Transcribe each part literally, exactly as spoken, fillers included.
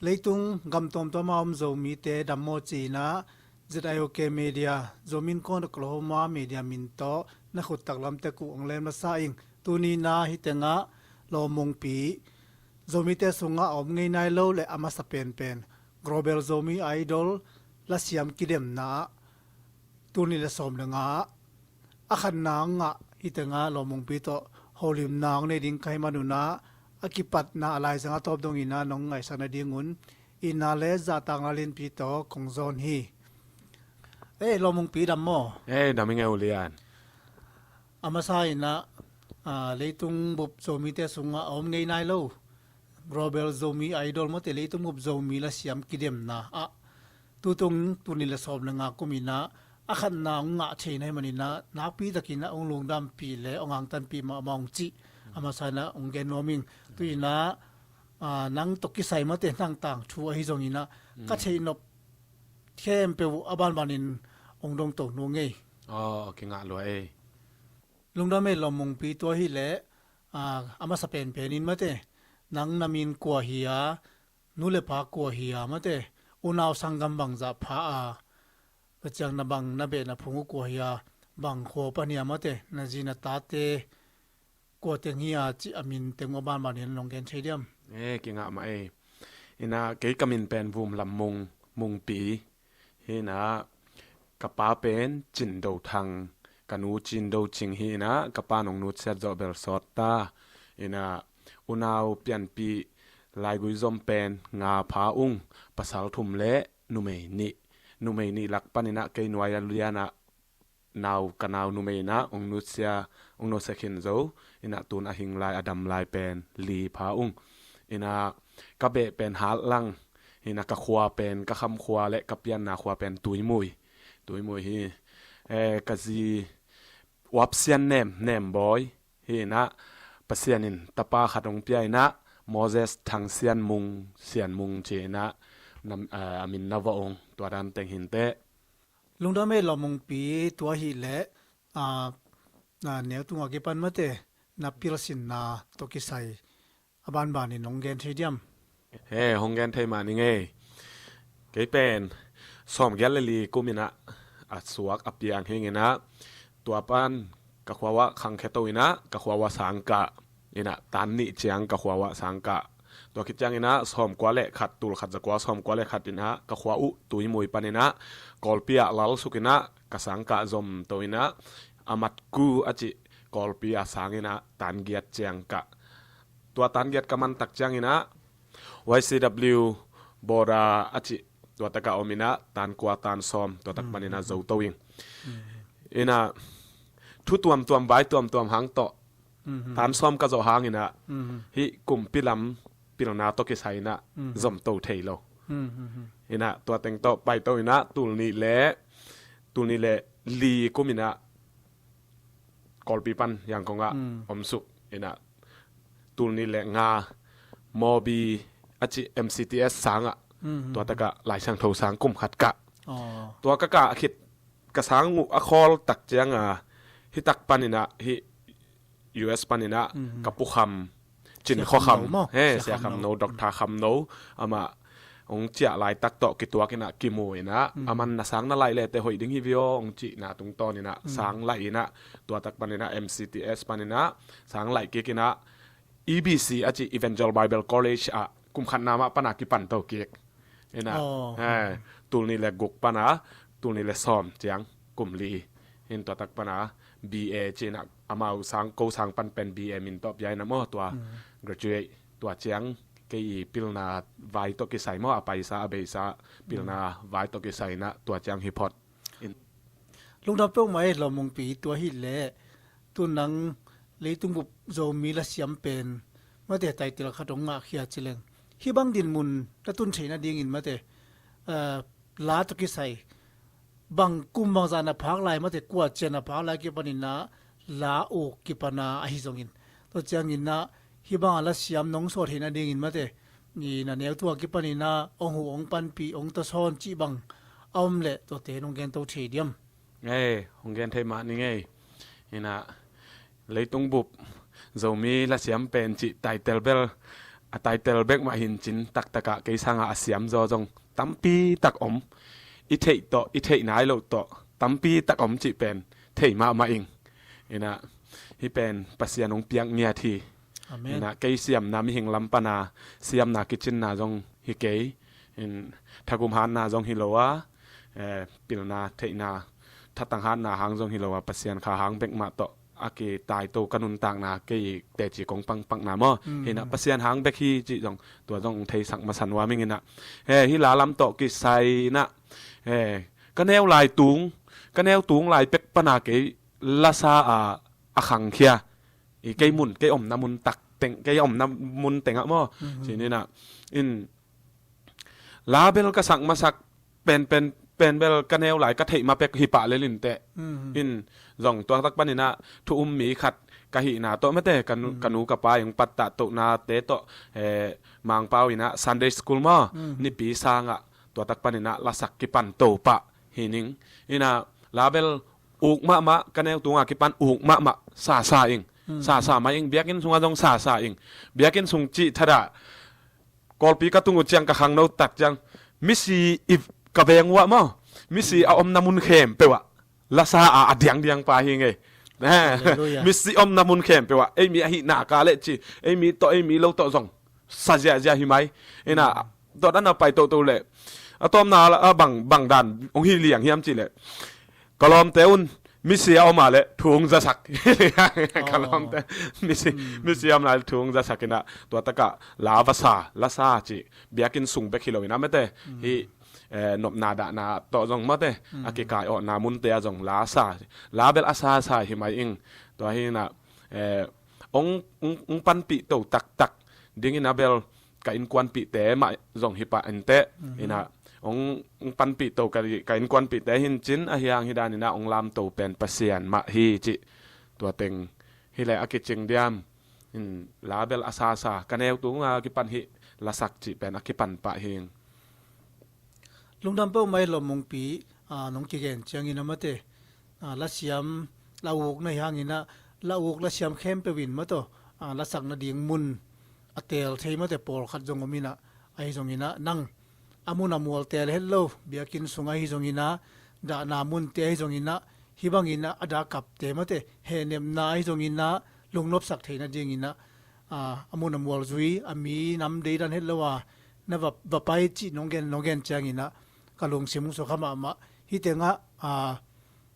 Leitung gam tuamtuam a om Zomite dam maw ci-in ah, Z I O K Media, Zomi Innkuan Oklahoma Media min tawh na khut taklam tek uh hong lem la sa ing. Tuni-in ah hih tengah Lawm Mungpi, Zomite sungah a om ngei nai lo le a masa penpen Global Zomi Idol lasiam kidemna ah tul nih le sawm le nga ah a khatna hong ngah, hih tengah Lawm Mungpi tawh holimna hong nei ding ka hih manun ah, a kipatna a laizang a tawp dongin ah nong ngaihsak nadingun itna le zahtakna lianpi tawh kong zawn hi. Ei, Lawm Mungpi, dam maw? Ei, dam ing e, U Lian. A masa in ah, ah, leitung bup Zomite sungah a om ngei nai lo Global Zomi Idol mawte, leitung bup Zomi lasiam kidemna ah tutung tul nih le sawm le nga kum in ah a khatna hong ngah thei na hih manin ah nakpi takin ah hong lungdampih le hong angtanpih mahmah ung cih a masa in ah hong gen nuam ing. Tu-in ah, ah, nang tawh kisai mawte, nang tangthu ahi zongin ah ka theih nop khempeuh uh a banbanin hong dongto nuam ing ei. Aw, kingah lua ei. Lungdam ei Lawm Mungpi. Tua hileh, ah, a masa penpen in mawte, nang na min kua hi a, nu le pa kua hi a mawte, unau sanggam bangzah pha a, tua ciang na bang na beh na phung uh kua hi a, bang khua pan hi a mawte, na zi na tate kua teng hi a cih a min teng uh a banbanin nong gen thei diam? E, kingah mah ei. In ah kei ka min pen Vum Lam Mung, Mungpi. Hi in ah ka pa pen Cin Do Thang, ka nu Cin Do Cing hi in ah, ka pa nong nutsiat zawh bel sawt ta. In ah unau pianpih laigui zom pen nga pha ung, pasal thum le numei nih. Numei nih lak panin ah kei nuai a lian ah nau, ka nau numei in ah hong nusia, hong nusia khin zo. In ah tun a hing lai, a dam lai pen li pha ung. In ah ka beh pen Hatlang. In ah ka khua pen, ka kham khua le ka pianna khua pen Tuimui. Tuimui hi. E, ka zi Uap Sian Nem, Nem Bawi. Hi in ah Pasian in tapa khat hong pia in ah Moses Thang Sian Mung, Sian Mung ci in ah nam, a, a min na vawh ung. Tua dan teng hi inteh. Lungdam ei Lawm Mungpi. Tua hileh, ah, ah, neu tungah kipan mawte, na pilsinna tawh kisai a banbanin hong gen thei diam? He, hong gen thei mah ning ei. Kei pen sawmgiat le li kum in ah a suak a piang hi ing in ah, tua pan ka khua uah khangkhia to in ah, ka khua uah sang kah. In ah tan nih ciang ka khua uah sang kah. Tua khit ciangin ah sawmkua le khat, tul khat zakua sawmkua le khat in ah ka khua uh Tuimui panin ah Kawlpi ah lal suk in ah ka sang kah zom to in ah, a matku a cih Kawlpi a sang in ah tan giat ciang kah. Tua tan giat ka man tak ciangin ah Y C W Boda a cih tua tak ah om in ah tan kua tan sawm tua tak panin ah zo to ing. In ah thu tuamtuam, vai tuamtuam hang tawh tan sawm ka zawh hangin ah hih kumpi lam pilna tawh kisai in ah zom to thei lo. In ah tua teng tawh pai to in ah tul nih le, tul nih le li kum in ah Kawlpi pan Yangon ah om suk. In ah tul nih le nga Mawbi a cih M C T S sang ah, tua tak ah Lai Siangtho sang kum khat kah. Tua ka kah khit ka sang uh a khawl tak ciang a, hih tak panin ah, hih U S panin ah ka pu Kham, Cin Khua Kham, he, Sia Kham No, Doctor Kham No, amah hong ciah laitak tawh kituak in ah kimu in ah, aman na sang na laih le teh hoih ding hi viaw hong cihna tungtawn in ah sang laih in ah, tua tak panin ah M C T S panin ah sang laih kik in ah E B C a cih Evangel Bible College ah kum khatna mah pan ah kipan to kik. In ah, he, tul nih le guk pan ah tul nih le sawm ciang kum li. In tua tak pan ah B A ci in ah, amau sang, ko sang pan pen B A min tawh pia in ah maw, tua graduate, tua ciang kei i pilna vai tawh kisai maw, a paisa a beisa pilna vai tawh kisai in ah tua ciang hi phot. In Lungdam peuhmah ei Lawm Mungpi. Tua hileh tu nang leitung bup Zomi lasiam pen mate title khat hong ngahkhia ci leng, hih bang dinmun na tun theih nadingin mate, eh, la tawh kisai bang kum bangzah na phak lai mate, kua ciang na phak lai kipanin ah la uk kipan a ahi zongin, tua ciangin ah hih bang a lasiam nong suah theih nadingin mate, i na neu tungah kipanin ah hong huh, hong panpih, hong tawsawn cih bang a om leh tuate nong gen to thei diam? Ei, hong gen thei mah ning ei. In ah leitung bup Zomi lasiam pen cih title bel a title bek mah hi in cin taktakah kei sangah a siam zaw zong tampi tak om. I theih tawh, i theih nai loh tawh tampi tak om cih pen thei mahmah ing. Inah hih pen Pasian hong piak ngiat hi. Amen. Inah kei siamna mihing lam pana siamna kicinna zong hi kei. In, thagum hatna zong hi lo a, eh, pilna, theihna, thatang hatna hang zong hi lo a, Pasian kha hang bek mah tawh a kitaito ka nuntakna kei teci kong pangpakna maw. Mm. Hinah Pasian hang bek hi cih zong, tua zong theisak masa nuam ing inah. He, hih la lam tawh kisai inah, he, ka neu lai tung, ka neu tung lai pek pana kei lasa a, a khangkhia. I kei mun, kei omna mun tak teng, kei omna mun tengah maw. Mhm. Ci-in inah, in, la bel ka sak masak pen, pen, pen bel ka neu lai ka theih ma pek hi pah lel inteh. Mhm. In, zong tua tak paninah thu um mi khat ka hihna tawh mate, ka nu, mhm, ka nu ka pa ing pattah tohnate tawh, eh, Mangpau inah Sunday school maw, mhm, nipi sangah tua tak paninah lasak kipan to pah hi ning. Inah la bel uk mahmah, ka neu tunga kipan uk mahmah, sasa ing. Hmm. Sasa mah ing, biakinn sungah zong sasa ing. Biakinn sung cih thadah, Kawlpi ka tung uh ciang ka khangno tak ciang, misi i ka veng uh ah maw, misi a omna mun khempeuh ah lasa a, a diangdiang pa hi ngei. Eh, halleluiah. Misi omna mun khempeuh ah, ei mi ahihna ka leh ci, ei mi tawh, ei mi lo tawh zong sa ziahziah hi mai. Inah, tua dan a pai toto leh, a tawpna a bang, bang dan hong hi liang hiam cih leh, ka lawmte un misi a om a leh thu hong zasak. Ka lawmte misi, misi a om a leh thu hong zasak inah, tua takah la va sa, lasa cih, biakinn sung bek hi lo inah mate. Hih, eh, nopna dahna tawh zong mate, a kikai awhna munte ah zong lasa, la bel a sasa hi mai ing. Tua hi inah, eh, hong, hong, hong panpih to taktak dingin a bel ka innkuanpihte mah zong hi pah inteh. Mhm. Inah hong, hong panpih to ka, ka innkuanpihte hi in cin, a hiang hi daninah hong lamto pen Pasian mah hi cih tua teng hi leh a kicing diam. In, la bel a sasa, ka neu tunga kipan hih lasak cih pen a kipan pah hi ing. Lungdam peuhmah hi Lawm Mungpi, a, nong kigen ciangin a mate, a, lasiam, la uk na hi hanginah, la uk lasiam khempeuh in mataw, a, lasak nading mun a teel thei mate pawlkhat zong om inah, ahi zonginah nang a mun a mual teel het lo, biakinn sung ahi zonginah, dahna munte ahi zonginah, hih banginah a dak kapte mate, hehnepna ahi zonginah, lungnopsak theih nadinginah, a, a mun a mual zui, a mi nam deidan het lo a, na va, va pai cih nong gen, nong gen cianginah, ka lungsim hong sukha mahmah. Hih tengah, a,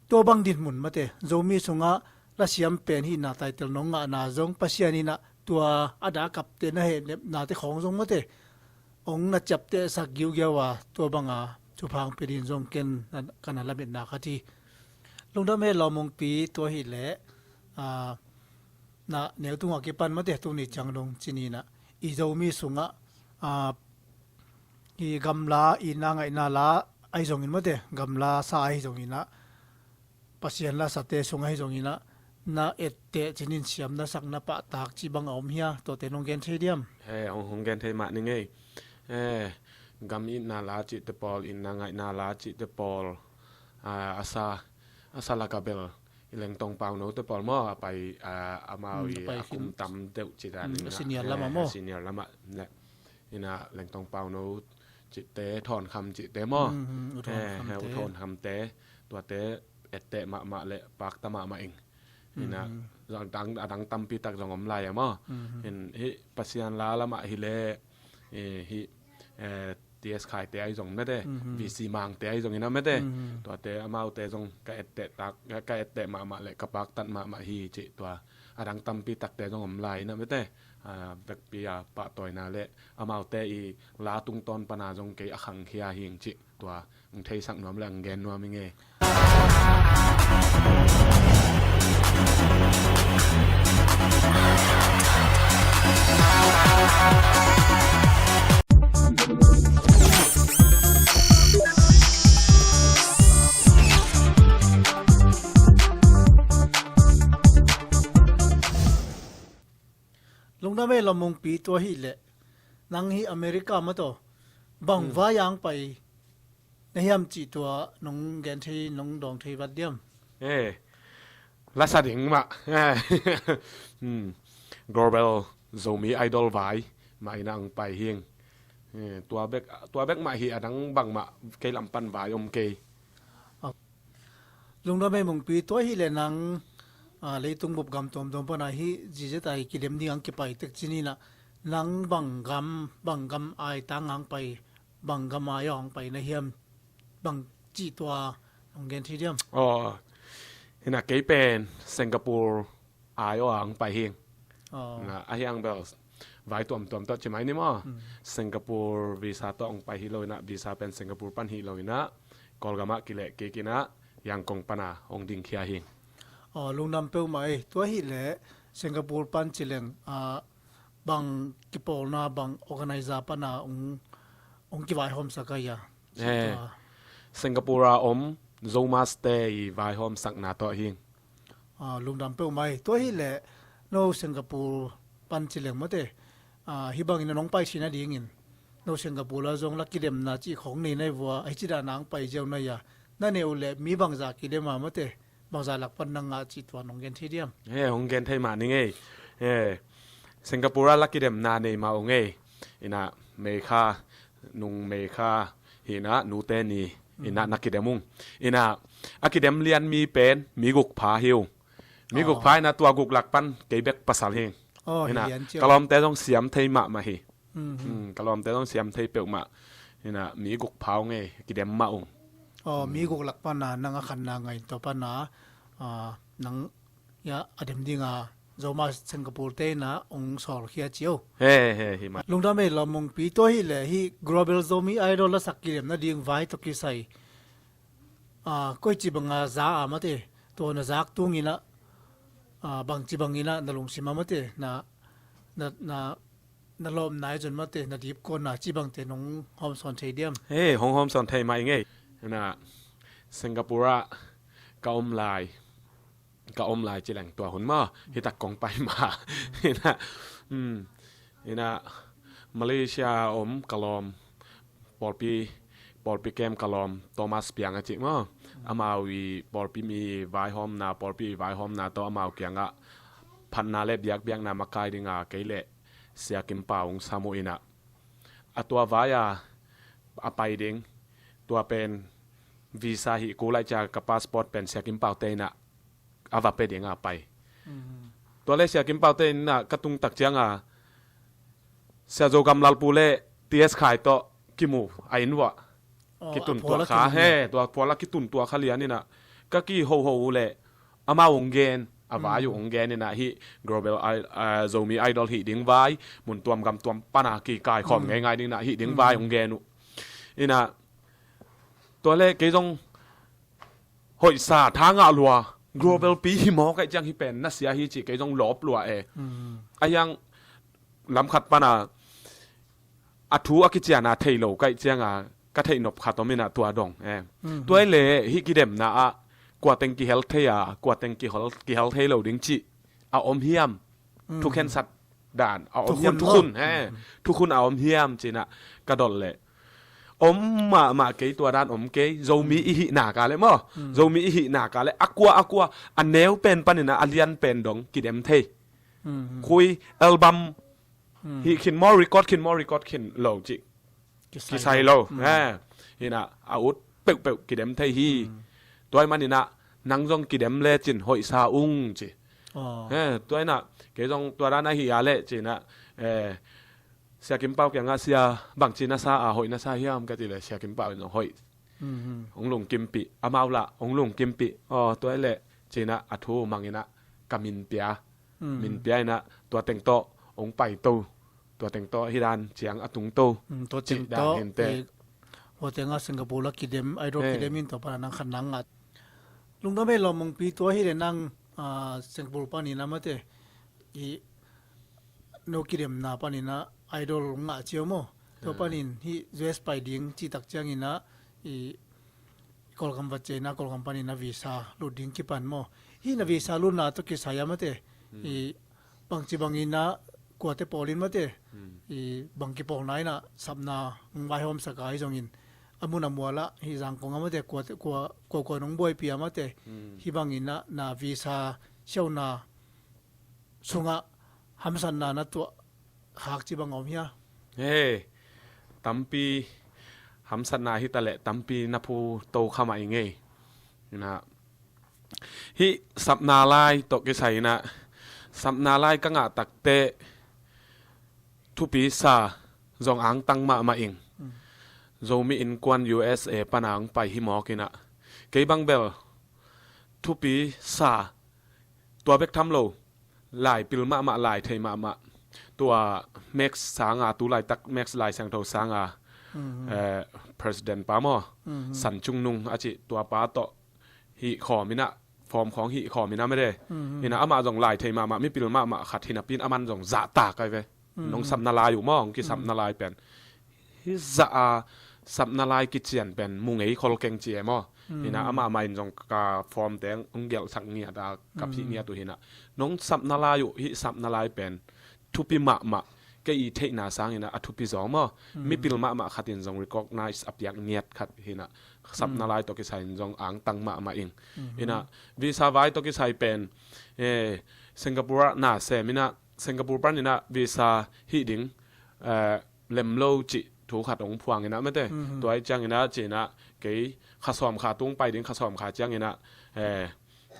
tua bang dinmun mate, Zomi sungah lasiam pen hihna title nong ngahna zong Pasian inah tua a dak kapte na hehnepnate khawng zong mate, hong na ciaptehsak giugiau a, tua banga thupha hong pia dingin zong ken na, ka na lametna khat hi. Lungdam hi Lawm Mungpi, tua hi leh, a, na neu tungah kipan mate, tuni ciang dong ci-in inah, i Zomi sungah, a, i gamla, itna ngaihna la ahi zongin mate, gamla sa ahi zonginah, Pasian lasate sung ahi zonginah, na etteh cinin siam na sak na pahtak cih bang a om hia, tuate nong gen thei diam? He, hong, hong gen thei mah ning ei. He, gam itna la cihte pawl, itna ngaihna la cihte pawl, a, a sa, a sa laka bel i Lengtong Paunote pawl maw, a pai, a, amau i a kum tam deuh ci dan, a senior lamah maw, senior lamah leh. Inah Lengtong Pauno cihte, Thawnkham cihte maw. He, he, U Thawnkhamte, tuate etteh mahmah leh pakta mahmah ing. Inah a dang, a dang tampi tak zong om lai a maw. In hih Pasian la lamah hi leh, eh, hih, eh, T S Khaite ahi zong mate, V C Mangte ahi zong inah mate. Tuate amaute zong ka etteh tak, ka etteh mahmah leh ka paktat mahmah hi cih tua. A dang tampi takte zong om lai inah mate. A, vekpi a pahtawina leh amaute i la tungtawn pana zong kei a khangkhia hi ing cih tua hong theisak nuam leh hong gen nuam ing ei. Lungdam ei Lawm Mungpi, tua hi leh nang hih America mataw bang vai ang pai na hiam cih tua nong gen thei, nong dawng thei vat diam? Eh, lasa ding mah. Hmm. Global Zomi Idol vai mah in ah hong pai hing. Eh, tua bek, tua bek mah hi, a dang bangmah kei lam pan vai om kei. Lungdam ei Mungpi, tua hi leh nang, ah, leitung bup gam tuamtuam pan ah hih G Z I kidem ding hong kipai tek cin in ah, nang bang gam, bang gam ai tang hong pai, bang gam ai hong pai na hiam, bang cih tua hong gen thei diam? Aw, hi in ah kei pen Singapore ai aw hong pai hing. Aw. Na, a hiang bel vai tuamtuam tawh ci mai ni maw. Hmm. Singapore visa tawh hong pai hi lo in ah, visa pen Singapore pan hi lo in ah, Kawlgam ah kileh kik in ah, Yangon pan ah hong dingkhia hing. Aw, lungdam peuhmah ei. Tua hi leh Singapore pan ci leng, ah, bang kipawlna, bang organizer pan ah hong, hong kivaihawmsak a hia? Eh, Singapore a om Zomaste i vaihawmsakna tawh hing. Ah, lungdam peuhmah ei. Tua hi leh no Singapore pan ci leng mate, ah, hih bangin a nong pai si nadingin, no Singapore ah zong la kidemna cih khawng nei na hi vua, a hi ci dan a hong pai ziau na hia? Na neih uh leh mi bangzah kidem a mate, bangzah lak pan na ngah cih tua nong gen thei diam? He, hong gen thei mah ning ei. He, Singapore ah la kidemna nei mah ung ei. In ah Mei Kha, nung Mei Kha hi in ah, nute ni in ah na kidem ung. In ah a kidem lian mi pen mi guk pha hi ung. Mi guk pha in ah tua guk lak pan kei bek pasal hing. Aw, hi lian ciau. Ka lawmte zong siam thei mahmah hi. Hmm, ka lawmte zong siam thei peuhmah. In ah mi guk pha ung ei, kidem mah ung. Aw, mi guk lak pan ah nang a khanna ngah in tua pan ah, ah, nang a dem ding a Zoma Singapore te in ah hong sawlkhia ci o. He, he, hi mah. Lungdam ei Lawm Mungpi, tua hi leh hih Global Zomi Idol lasak kidem nading vai tawh kisai, ah, koici bang a za a mate, tua na zak tung in ah, ah, bangci bang in ah na lungsim a mate, na, na, na, na lawpna i zon mate, na dipkuatna cih bangte nong hawmsawn thei diam? He, hong hawmsawn thei mah ing ei. In ah Singapore ah ka om lai, ka om lai ci leng tua hun maw, hi tak kong pai mah. In ah, hmm, in ah Malaysia a om ka lawm, pawlpi, pawlpi kem ka lawm Thomas Piang a cih maw. Amau i pawlpi mi vaihawmna, pawlpi i vaihawmna tawh amau kiangah phatna le biakbiakna makai ding a kei leh Sia Kim Pau hong sam uh in ah, a tua vai a, a pai ding, tua pen visa hih kul lai ciang ka passport pen Sia Kim Pau te in ah a va pia ding a pai. Mhm. Tua leh Sia Kim Pau te in ah ka tung tak ciang a, Sia Zo Gam Lal Pu le T S Khai tawh kimu a inn uah. Aw, kitun a phual tuah a kha, kitun. He, tua phual a kitun tuah kha lian in ah ka kihoho uh leh amau hong gen, a vai uh hong gen in ah hih Global I-, ah, Zomi Idol hih ding vai, mun tuam gam tuam pan a kikaikhawm ngeingai ding in ah hih ding vai hong gen uh. In ah tua leh kei zong hoihsa tha ngah lua, global pi hi mawk ahih ciang hih pen nasia hi cih kei zong lawp lua e. Mm. A hiang lam khat pan a, a thu a kician a thei lo ka hih ciang a, ka theih nop khat om in ah tua dong e. Mm. Tua hi leh hih kidemna ah kua teng kihel thei a, kua teng kihel, kihel thei lo ding cih a om hiam? Mm. Thukhensat dan a om hiam? Thukhun, thukhun, he. Mm. Thukhun a om hiam ci in ah ka dolh leh om mahmah kei, tua dan om kei. Zomi i hih nak leh maw. Mm. Zomi i hih nak leh a kua, a kua, a neu pen pan in ah a lian pen dong kidem thei. Mm. Khui album hih khin maw, record khin maw, record khin lo cih kisai lo. Mm. He. Hi in ah a ut peuhpeuh kidem thei hi. Mm. Tua ahih man in ah nang zong kidem lecin hoihsa ung ci. Aw. He, tua in ah kei zong tua dan ahi a leh ci in ah, eh, Sia Kim Pau kiangah, Sia, bangci na sa a, hoih na sa hiam, ka cih leh Sia Kim Pau in zong hoih. Mhm. Hong lungkimpih, amau lah hong lungkimpih. Aw, tua hi leh ci in ah a thu mang in ah ka min pia. Mhm. Min pia in ah tua teng tawh hong pai to. Tua teng tawh hih dan ciang a tung to. Mm, tua teng tawh, hua teng ah Singapore la kidem, Idol kidem in tua pan a nang khan nang ngah. Lungdam ei Lawm Mungpi, tua hi leh nang, ah, Singapore pan in ah mate, i no kidemna pan in ah Idol ngah ciau maw. Tua pan in hih U S pai ding cih tak ciang in ah, i Kawlgam va ciah in ah, Kawlgam pan in ah visa lut ding kipan maw. Hih na visa lutna tawh kisai a mate, i bangci bang in ah kuate pawl in mate, i bang kipawlna in ah sapna hong vaihawmsak a hi zongin, a mun a mual ah, hih Zangkong a mate, kuate, kua, kua, kua nong buaipih a mate, hih bang in ah na visa siauna sungah hamsatna na tuah khak ci bang om hia? He, tampi hamsatna hi ta leh tampi na phu to kha mah i ngei. Ina, hih sapna lai tawh kisai ina, sapna lai ka ngah takte thupi sa zong angtang mahmah ing. Zomi Innkuan U S A pana hong pai hi mawk ina, kei bang bel thupi sa tua bek tham lo, lai pil mahmah, lai thei mahmah. Tua Max sanga, tu laitak Max Lai Siangtho sanga, eh, President pa maw, San Cung Nung a cih tua pa tawh hih khawm ina, form khawng hih khawm ina mede. Ina amah zong lai thei mahmah, mipil mahmah khat hi napi in aman zong zahtak ai ve. Nong sapna lai uh maw, hong kisapna lai pen hih zah a sapna lai kician pen mu ngei khol keng ci e maw. Ina amah mah in zong ka form teng hong gelhsak ngiat a, ka phih ngiat uh hi ina. Nong sapna lai uh, hih sapna lai pen thupi mahmah, kei i theihna sang ina a thupi zaw maw. Mipil mahmah khat in zong recognize a piak ngiat khat hi ina, sapna lai tawh kisai in zong angtang mahmah ing. Ina visa vai tawh kisai pen, eh, Singapore ah na sem ina, Singapore pan ina visa hih ding, eh, lem lo cih thu khat hong phuang ina mete. Tua hi ciang ina ci ina, kei kha sawm kha tung pai ding, kha sawm kha ciang ina, eh,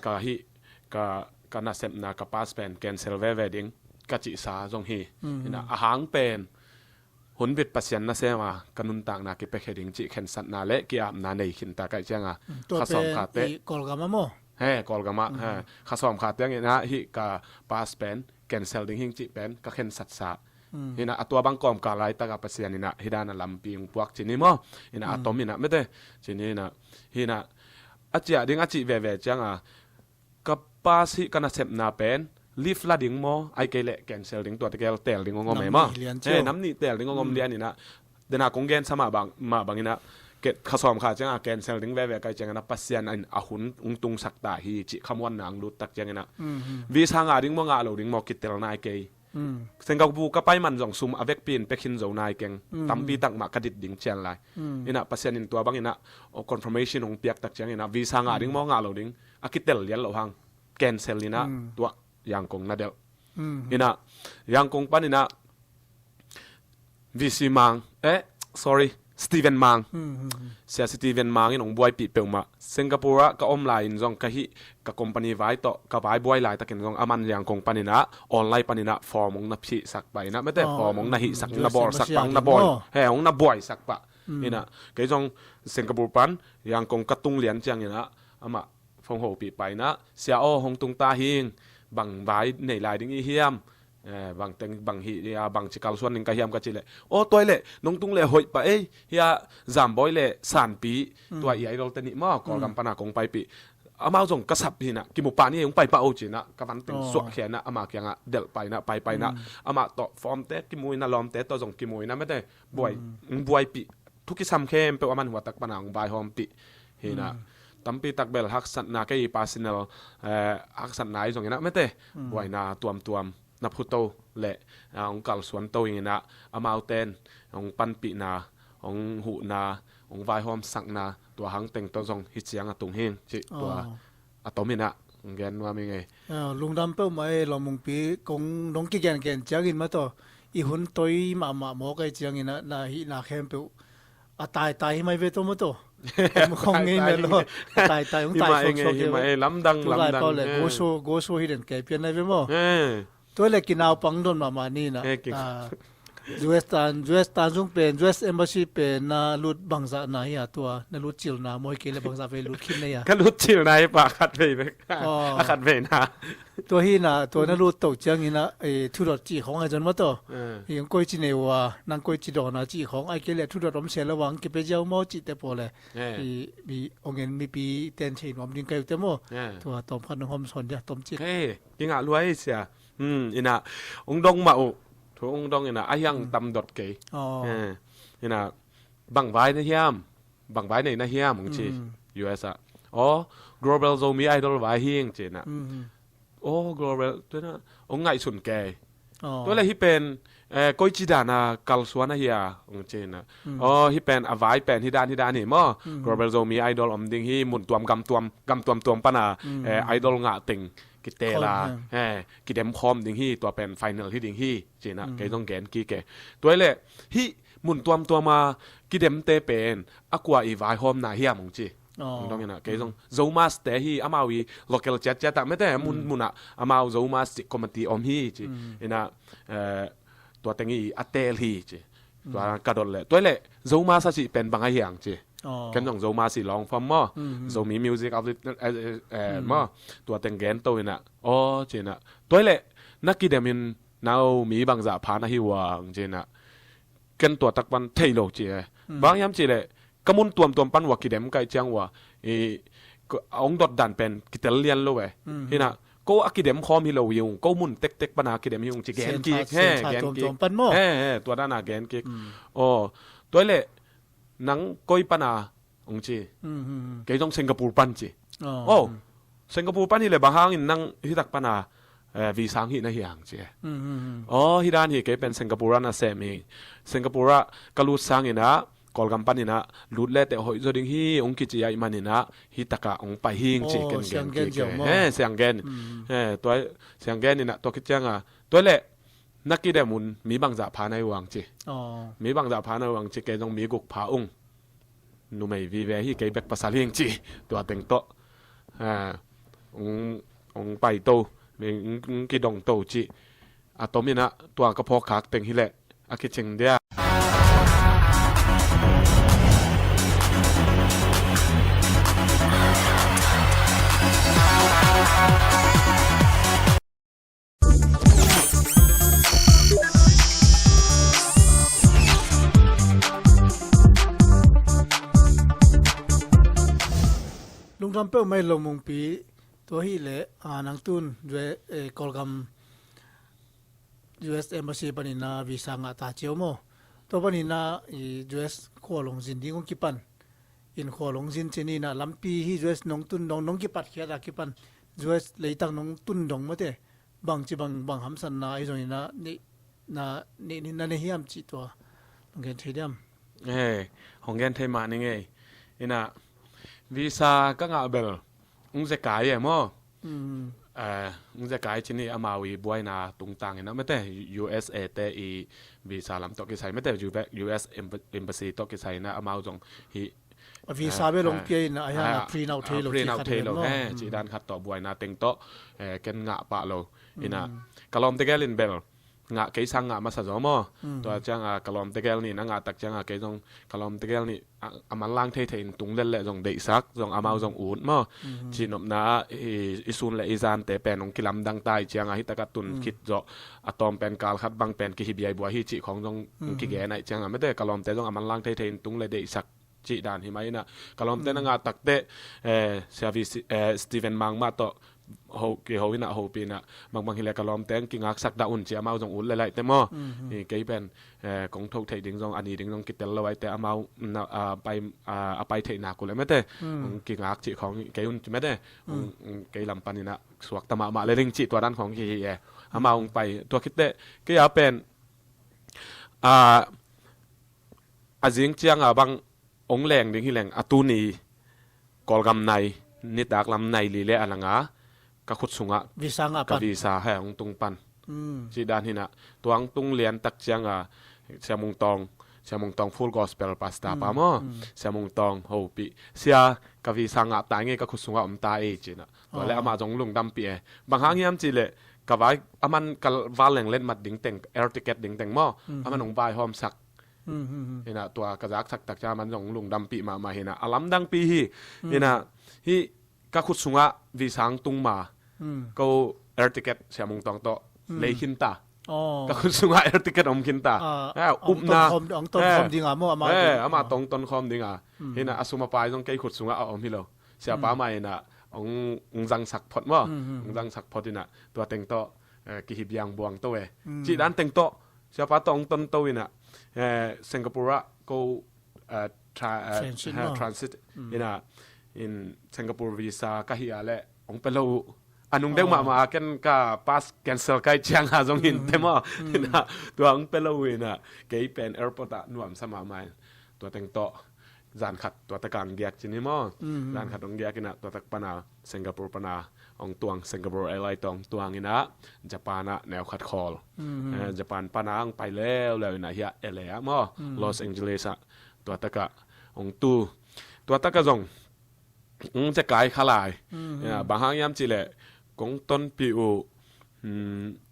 ka hih, ka, ka nasepna, ka pass pen cancel veve ding ka cihsa zong hi. Ina ahang pen hun bit Pasian nasem a ka nuntakna kipiakhia ding cih khensatna le ki-apna nei khinta kaih cianga, tua kha sawm pen kha te i Kawlgam ah maw? He, Kawlgam ah, he, kha sawm kha tiang ina hih ka pass pen cancel ding hing cih pen ka khensatsa. Ina a tua bang kawmkal laitaka Pasian ina hih dana lampi hong puak ci ni maw. Ina a tom ina mete ci ni ina, hih ina a ciah ding a cih veve cianga, ka pass hih ka nasepna pen leave la ding maw, ai kei leh cancel ding, tua te kel tel ding hong om e maw. Nam nih lian cio. He, nam nih tel ding hong om lian ina, dena kong gensa mah bang, mah bang ina, kha sawm kha cianga cancel ding veve kaih ciang ina Pasian in a hun hong tungsak ta hi cih khamuanna hong lut tak ciang ina, visa ngah ding maw, ngah lo ding maw, kitel nai kei. Singapore ka pai man zong sum a vekpi in pia khin zo nai keng. Tampi tak mah ka dit ding cian lai. Ina Pasian in tua bang ina, oh, confirmation hong piak tak ciang ina visa ngah ding maw, ngah lo ding, a kitel lian lo hang cancel ina tua Yangon na delh. Ina Yangon pan ina V C Mang, eh, sorry, Steven Mang. Sia Steven Mang in hong buaipih peuhmah. Singapore ah ka om lai in zong ka hih ka company vai tawh ka vai buai laitakin zong aman Yangon pan ina online pan ina form hong na phihsak pah ina mete, form hong na hihsak, hong na bawlsak pah, hong na bawl, he, hong na buaisak pah. Ina kei zong Singapore pan Yangon ka tung lian ciang ina amah phone hopih pah ina, sia aw, hong tung ta hing, bang vai nei lai ding i hiam, eh, bang teng, bang hih a, bang ci kalsuan ding ka hiam ka cih leh, aw, tua hi leh nong tung leh hoih pah ei, hih a Zambawi le Sanpi, tua i idol te nih maw, Kawlgam pana kong paipih, amau zong ka sap hi ina, kimu pah ni, hong pai pah o ci ina ka van teng suahkhia ina ama kiangah delh pah ina, pai pah ina, amah tawh form te kimu ina, lawmte tawh zong kimu ina mete, buai, buaipih, thu kisam khempeuh aman huatak pana hong vaihawmpih hi ina. Tampi tak bel haksatna, kei personal, eh, haksatna i zong ina mete, buaina tuamtuam, na phuto le, ah, hong kalsuan to ing ina, amaute'n hong panpihna, hong huhna, hong vaihawmsakna, tua hang teng tawh zong hi ciang a tung hing cih tua a tom ina hong gen nuam ing ei. Ah, lungdam peuhmah ei, Lawm Mungpi, kong nong kigengen ciangin mah tawh i hun toi mahmah mawk ei, ciangin ah na hihna khempeuh a taitai hi mai ve tawh maw tawh. Kong ngei mel lo. A taitai hong tai suaksuak hi mai ei, lamdang, lamdang. Tulai pau le go show, go show hi den kei pian nai ve maw. Tua le kinaupang don mahmah ni na. U S tan, U S tan zung pen, U S Embassy pen na lut bangzah na hi a, tua na lut cilna maw, hi kei le bangzah vei lut khin na hi a? Ka lut cilna hi pah, khat vei bek. A khat vei na. Tua hi na, tua na lut to ciangin ah, eh, thudot cih khawng ai zon maw tawh. Eh. Hong koici nei uh a, nang koici dawn a cih khawng, ai kei le thudot om se lo vang kipia ziau maw cih te pawl le. Eh. I, i, hong en mipi ten thei nuam ding kai uh te maw. Eh. Tua tawm khat nong hawm sawn dia, tawm cik. Hei, kingah luai sia. Hmm, ina, hong dong mah uh. Thu hong dong ina, a hiang tam dot kei. Oh. Eh, ina, bang vai na hiam, bang vai nei na hiam, hong ci. Hmm. U S ah. Oh, Global Zomi Idol vai hing, ci ina. Hmm. Oh, Global, tu na, hong ngaihsun kei. Tua le hih pen, eh, koici dan a kalsuan ahi a, ong ci ina. Aw, hih pen a vai pen hih dan, hih dan hi maw. Global Zomi Idol om ding hi, mun tuam, gam tuam, gam tuam tuam pan a, eh, idol ngah teng kitel a, eh, kidem khawm ding hi, tua pen final hi ding hi, ci ina, kei zong gen kik e. Tua le, hih mun tuam tuam a kidemte pen a kua i vaihawmna hiam, ong ci. Ong dong ina, kei zong Zomas te hi, amau i local ciat ciat ah mete, mun, mun ah amau Zomas ci committee om hi ci. Ina, eh, tua teng i a tel hi ci. Tua ka dot le. Tua le, Zomas a ci pen bang a hiang ci. Ken zong Zomas i long form maw. Zomi music of the, eh, eh, eh, maw. Tua teng gen to ina. Aw, ci ina. Tua le, na kidem in nau mi bangzah pha na hi uang ci ina. Ken tua tak pan thei lo ci e. Bang hiam ci le, ka mun tuamtuam pan ua kidem kaih ciang ua, i, ko, a ong dot dan pen kitel lian lo e. Hina, ko a kidem khawm hi lo hi ung, ko mun tektek pan a kidem hi ung ci gen kik, he, gen kik. He, he, tua dan a gen kik. Aw, tua le, nang koi pan a, ong ci. Kei zong Singapore pan ci. Aw, Singapore pan hi le bang hangin nang hi tak pan a, eh, visa hih na hiang ci. Aw, hi dan hi, kei pen Singapore ah na sem hi. Singapore ah ka lut sangin ah, Kawlgam panin ah, lut le teh hoih zaw ding hi, ong kici ahih manin ah, hi tak ah ong pai hing ci ken gen kik e. He, siang gen. He, tua siang gen in ah, tua khit ciang a. Tua le, na kidem un, mi bangzah pha na hi uang ci. Mi bangzah pha na hi uang ci, kei zong mi guk pha ung. Numei vive hi, kei bek pasal hing ci. Tua teng tawh. Ha, ong, ong pai to, ong, ong kidong to ci. A tom in ah, tua ka phawk khak teng hi leh, a kicing dia. Lungdam peuhmah hi lo Mungpi, tua hi leh, a, nang tun, eh, Kawlgam U S Embassy panin a visa ngah ta cio maw. Tua panin a i U S khua long zin ding hong kipan. Inn khua long zin ci ni in a lampi hi U S nong tun dong, nong kipat khiat a kipan. U S leitak nong tun dong mate. Bangci bang, bang hamsatna ahi zongin a, neih, na, neih, neih, na nei hiam cih tua. Hong gen thei diam? Hei, hong gen thei mah ning ei. Ina, visa ka ngah bel, ung zekai e maw? Eh, ung zekai ci ni amau i buaina tungtang ina mate, U S A te i visa lam tawh kisai mate, U S emb-, embassy tawh kisai ina amau zong hi A visa bel hong pia in a, a hian a print out thei lo, print out thei lo, he, cih dan khat tawh buaina teng tawh, eh, ken ngah pah lo. Ina, ka lawmte gel in bel ngah, kei sang ngah masa zaw maw. Tua ciang a ka lawmte gel nih na ngah tak ciang a kei zong ka lawmte gel nih a, a manlang thei thei in tung lel leh zong deihsak, zong amau zong ut maw. Cihnopna ah i, i sun le i zante pen hong kilamdang ta ih ciang a, hi tak a tun khit zawh a tawm pen kal khat bang pen kihi biai buai hi cih khawng zong kigen aih ciang a mate ka lawmte zong a manlang thei thei in tung le deihsak cih dan hi mah ina, ka lawmte na ngah takte, eh, Sia Vi Si-, eh, Steven Mang mah tawh ho, kiho ina, hopih ina, bangbang hileh ka lawmte ang kingaksak dah un ci amau zong ut le laihte maw. Hi kei pen, eh, kong tho theih ding zong, a ni ding zong kitel lo aihte amau na, a pai, a, a pai theih nak uh le mate. Hong kingak cih khawng kei un ci mate. Hong, hong kei lam pan ina suakta mahmah le ding cih tua dan khawng kihi e. Amau hong pai, tua khitte, kei a pen, a, a zing ciang a bang ong leng ding hi leng a tuni Kawlgam nai, nitak lam nai li le a langa ka khut sungah visa ngah ka pan. Visa he ong tung pan. Cih dan hi na, tua ong tung lian tak ciang a Sia Mung Tawng, Sia Mung Tawng Full Gospel Pastor pa maw. Sia Mung Tawng hopih. Sia ka visa ngah ta nge ka khut sungah om ta e ci na. Tua le amah zong lungdampih e. Bang hang hiam cih leh ka vai, aman ka val leng letmat ding teng, air ticket ding teng maw. Aman ong vaihawmsak. Ina tua ka zaksak tak ciang aman zong lungdampih mahmah hi na. A lamdangpi hi. Ina hi ka khut sungah visa tung ma. Ko air ticket Sia Mung Tawng tawh lei khin ta. Ka khut sungah air ticket om khin ta. Upna. Ong tonkhawm ding a maw, amah tong tonkhawm ding a. Hi na a sum a pai zong kei khut sungah a om hi lo. Siapa mah ina ong, ong zangsak phot maw. Ong zangsak phot ina tua teng tawh, eh, kihi biang buang to e. Cih dan teng tawh siapa tawh ong ton to ina, eh, Singapore ah ko, eh, tra-, eh, transit maw. Transit ina in Singapore visa ka hi a le ong pe lo uh. A nung deuh mahmah a ken ka pass cancel kai ciang a zong hin te maw. Ina tua hong pe lo ina kei pen airport ah nuamsa mahmah in tua teng tawh zan khat tua tak a hong giak cin hi maw. Zan khat hong giak ina tua tak pana Singapore pana hong tuang, Singapore Airline tawh hong tuang ina Japan ah neu khat khawl. Eh, Japan pana hong pai leuleu ina hiah L A ah maw, Los Angeles ah tua tak ah hong tu. Tua tak ah zong hong zekai kha lai. Bang hang hiam cih leh kong tonpih uh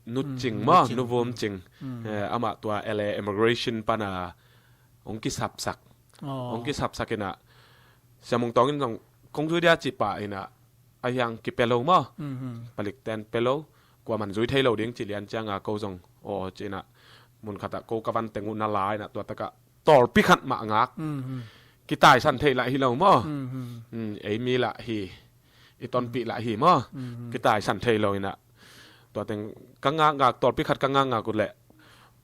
Nu Cing maw, Nu Vum Cing. Eh, amah tua L A immigration pana hong kisapsak. Hong kisapsak ina Sia Mung Tawng in zong kong zui dia cih pah ina a hiang kipia lo maw. Palik ten pia lo, kua man zui thei lo ding cih lian ciang a ko zong aw cih ina mun khat ah ko ka van teng uh na la ina tua tak ah tawlpi khat mah ngak. Kitaisan theih lah hi lo maw. Ei mi lah hi, i tonpih lah hi maw. Kitaisan thei lo ina tua teng ka ngakngak, tawlpi khat ka ngakngak uh leh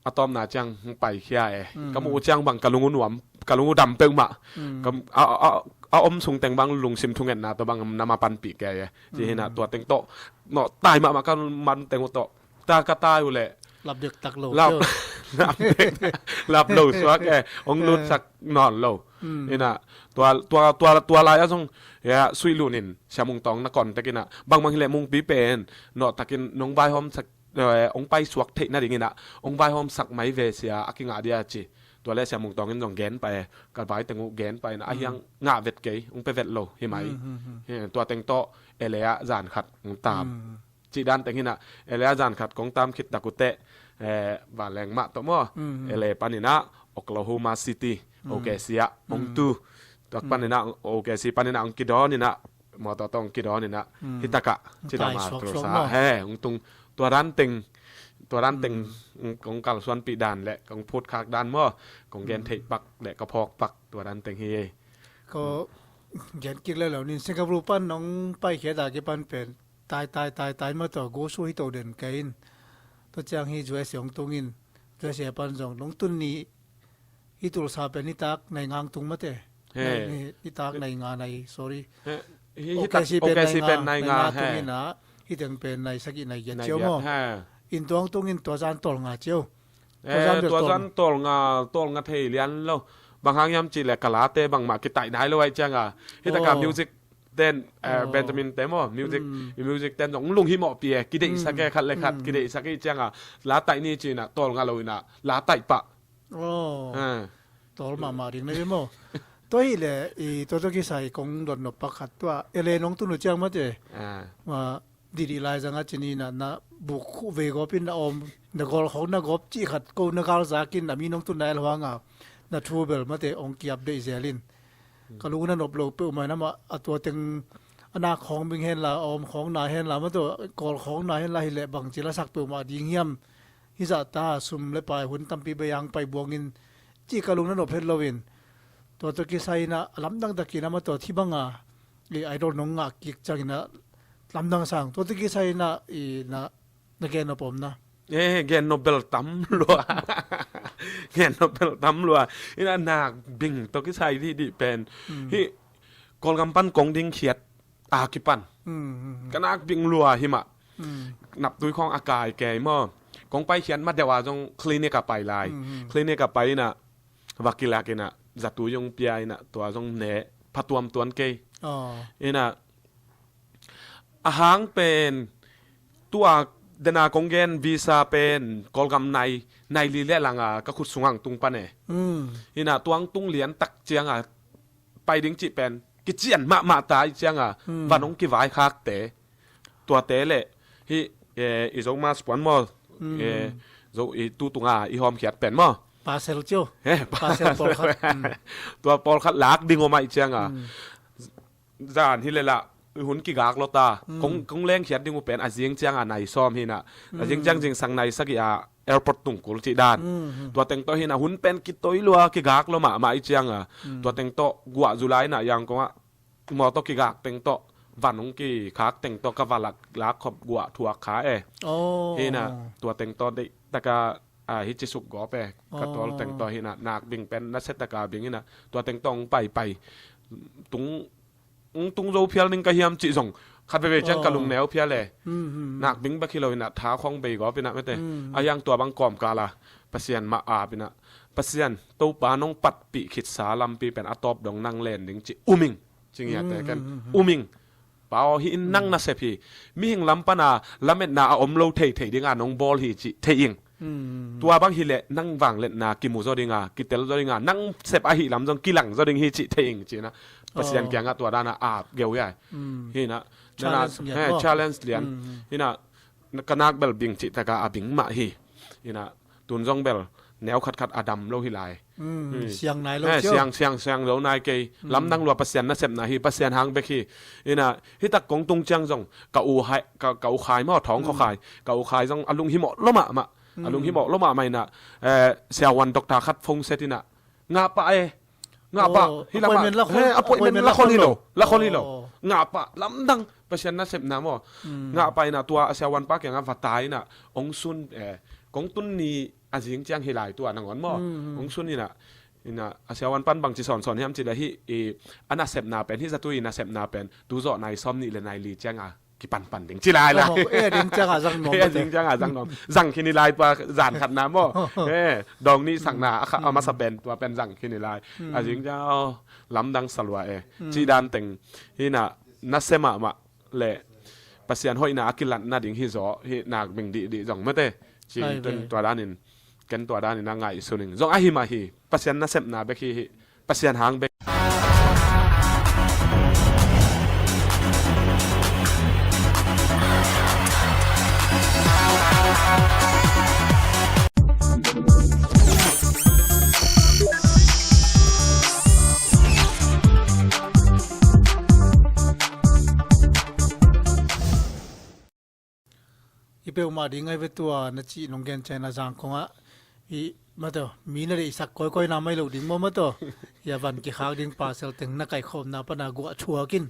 a tawpna ciang hong paikhia e. Ka muh uh ciang bang ka lung uh nuam, ka lung uh dam peuhmah. A om sung teng bang lungsim thungetna tawh bang na ma panpih kei e. Ci hi ina tua teng tawh nawh tai mahmah ka man teng uh tawh ta ka tai uh leh lapdek tak lo, lap lo suak e, hong lutsak nawn lo. Ina tua tua tua tua lai a zong ya suih lunin Sia Mung Tawng na contact ina bangmang hi leh Mungpi pen nawh takin nong vaihawm sak, eh, hong pai suak theih nading ina hong vaihawm sak mai ve sia, a kingah dia ci. Tua leh Sia Mung Tawng in zong gen pai e, ka vai teng uh gen pai ina a hiang ngah vet kei, hong pe vet lo hi mai. Tua teng tawh L A ah zan khat hong tam. Cih dan teng hi ina L A ah zan khat kong tam khit tak uh teh, eh, vanleng mah tawh maw, L A pan ina Oklahoma City O K C ah hong tu. Tua pan ina O K C pan ina hong kidawn ina mawtaw tawh hong kidawn ina hi tak ah ci dama Tulsa he hong tung. Tua dan teng, tua dan teng kong kalsuanpih dan leh kong phutkhak dan maw, kong gen theih pak leh ka phawk pak tua dan teng hi. Ko gen kik leh lo nin Singapore pan nong paikhia ta kipan pen tai tai tai tai mah tawh go suah hi to den kei in. Tua ciang hi U S A hong tung in, U S A pan zong nong tun ni hi Tulsa pen nitak nai nga hong tung mate. Nitak nai nga nai, sorry. O K C pen nai nga tung ina hi teng pen nai sagih nai giat ciau maw. In tua hong tung in tua zan tawlnga ciau. Tua zan tawlnga, tawlnga thei lian lo. Bang hang hiam cih leh ka late bangmah kitaih nai lo ahih ciang a hi tak a music ten, eh, Benjamin te maw, music, music ten zong lunghimawhpih e, kideihsak e, khat le khat kideihsak e, ciang a la taih ni ci ina tawlnga lo ina la taih pah. Tawl mahmah ding na hi maw. Tua hi leh i tua tua kisai kong dot nop pakhat tua L A nong tun uh ciang mate. Ma didi lai zang a ci ni na, na buk khuh vei gawp in na om, na gawl khawng na gawp cih khat ko na gal zak in a mi nong tun na el huang a na thu bel mate hong ki update zel in. Ka lung na nop lo peuhmah in amah a tua teng a nak khawng bing hen la, a om khawng na hen la, mate gawl khawng na hen la hi leh bangci la sak peuhmah ding hiam. Hi zah ta sum le pai hun tampi bei ang pai buang in cih ka lung na nop het lo in. Tua tua kisai ina a lamdang takin amah tua thi bang a i idol nong ngah kik ciang ina lamdang sang tua tua kisai ina i na na gen nop om na. Eh, gen nop bel tam lua. Gen nop bel tam lua. Ina nak bing tua kisai dihdih pen hi Kawlgam pan kong ding khiat a kipan ka nak bing lua hi mah. Naptui khawng a kai kei maw. Kong pai khiat ma deuh a zong clinic a pai lai. Clinic a pai ina va kilak ina zatui zong pia ina tua zong ne phatuam tuan kei. Ina a hang pen tua dena kong gen visa pen Kawlgam nai nai li le langa ka khut sungah tung pan e. Ina tuang tung lian tak cianga pai ding cih pen kician mahmah ta i cianga van hong kivaikhakte tuate le hi, eh, i Zo mass puan maw, eh, Zo i tu tunga i hawmkhiat pen maw. Parcel cio. Eh, parcel pawlkhat. Tua pawlkhat lak ding om ah i cianga zan hi le lah i hun kigak lo ta. Kong, kong lengkhiat ding uh pen a zing cianga nai sawm hi na. A zing ciang zingsang nai sagih a airport tungkul cih dan. Tua teng tawh hi na hun pen kitoi lua kigak lo mahmah i cianga. Tua teng tawh guah July na Yangon ah mawtaw kigak teng tawh van hong kikhak teng tawh ka va lak, lak khop guah thuak kha e. Hi na tua teng tawh deih taka, ah, hi ci suk gawp e. Ka tawl teng tawh hi na nak bing pen na se taka bing hi na tua teng tawh hong pai pai tung, hong tung zo phial ning ka hiam cih zong Khat veve ciang ka lungneu phia le. Nak bing bek hi lo inah tha khong bei gawp inah mete. A hiang tua bang kawmkal a Pasian mah ap inah Pasian Topa nong patpih khitsa lampi pen a tawp dong nang len ding ci um ing. Ci ngiate ken um ing. Pa aw, hih in nang nasep hi. Mihing lam pana lametna a om lo thei thei dinga nong bawl hi cih thei ing. Tua bang hileh nang vangliatna kimu zaw dinga kitel zaw dinga nang sep ahi lam zong kilang zaw ding hi cih thei ing. Cinah Pasian kiangah tua dana ap geu hi ai. Hinah challenge lian. Hinah ka nak bel bing cih taka a bing mah hi. Hinah tun zong bel neu khatkhat a dam lo hi lai. Siang nai lo cio. Siang siang siang lo nai kei. Lamdang lua Pasian nasepna hi, Pasian hang bek hi. Hinah hitak kong tung ciang zong ka u khai, ka u khai maw, thawng khaw khai, ka u khai zong a lung himawh lo mahmah. A lung himawh lo mahmah inah siavuan dokta khat phone set inah ngah pah e. Ngah pah. Hi lamah appointment la khon hi lo. La khon hi lo. Ngah pah, lamdang Pasian nasepna maw. Ngah pah inah tua a siavuan pa kiangah va tai inah ong sun e. Kong tun ni a zing ciang hi lai tua nangawn maw. Ong sun inah inah a siavuan pan bangci sawnsawn hiam cileh hih a nasepna pen, hih zatui nasepna pen tu zawh nai sawm nih le nai li cianga kipanpan ding ci lai la. Zang khin hi lai tua zan khatna maw. Dawng nih sakna a masa pen tua pen zang khin hi lai. A zing ciang lamdang salua e. Cih dan teng hinah nasia mahmah le Pasian hoihna a kilatna ding hi zaw hi nak bing dihdih zong mete. Cin tua danin ken tua danin a ngaihsun ing zong ahi mah hi. Pasian nasepna bek hi hi. Pasian hang bek. I peuhmah ding ai ve tua na cih nong gen ciangin a zang khongah i mataw mi na deihsak kawikawi na mai lo ding maw mataw. I a van kikhak ding pasal teng na kaihkhawmna pana guah thuak in.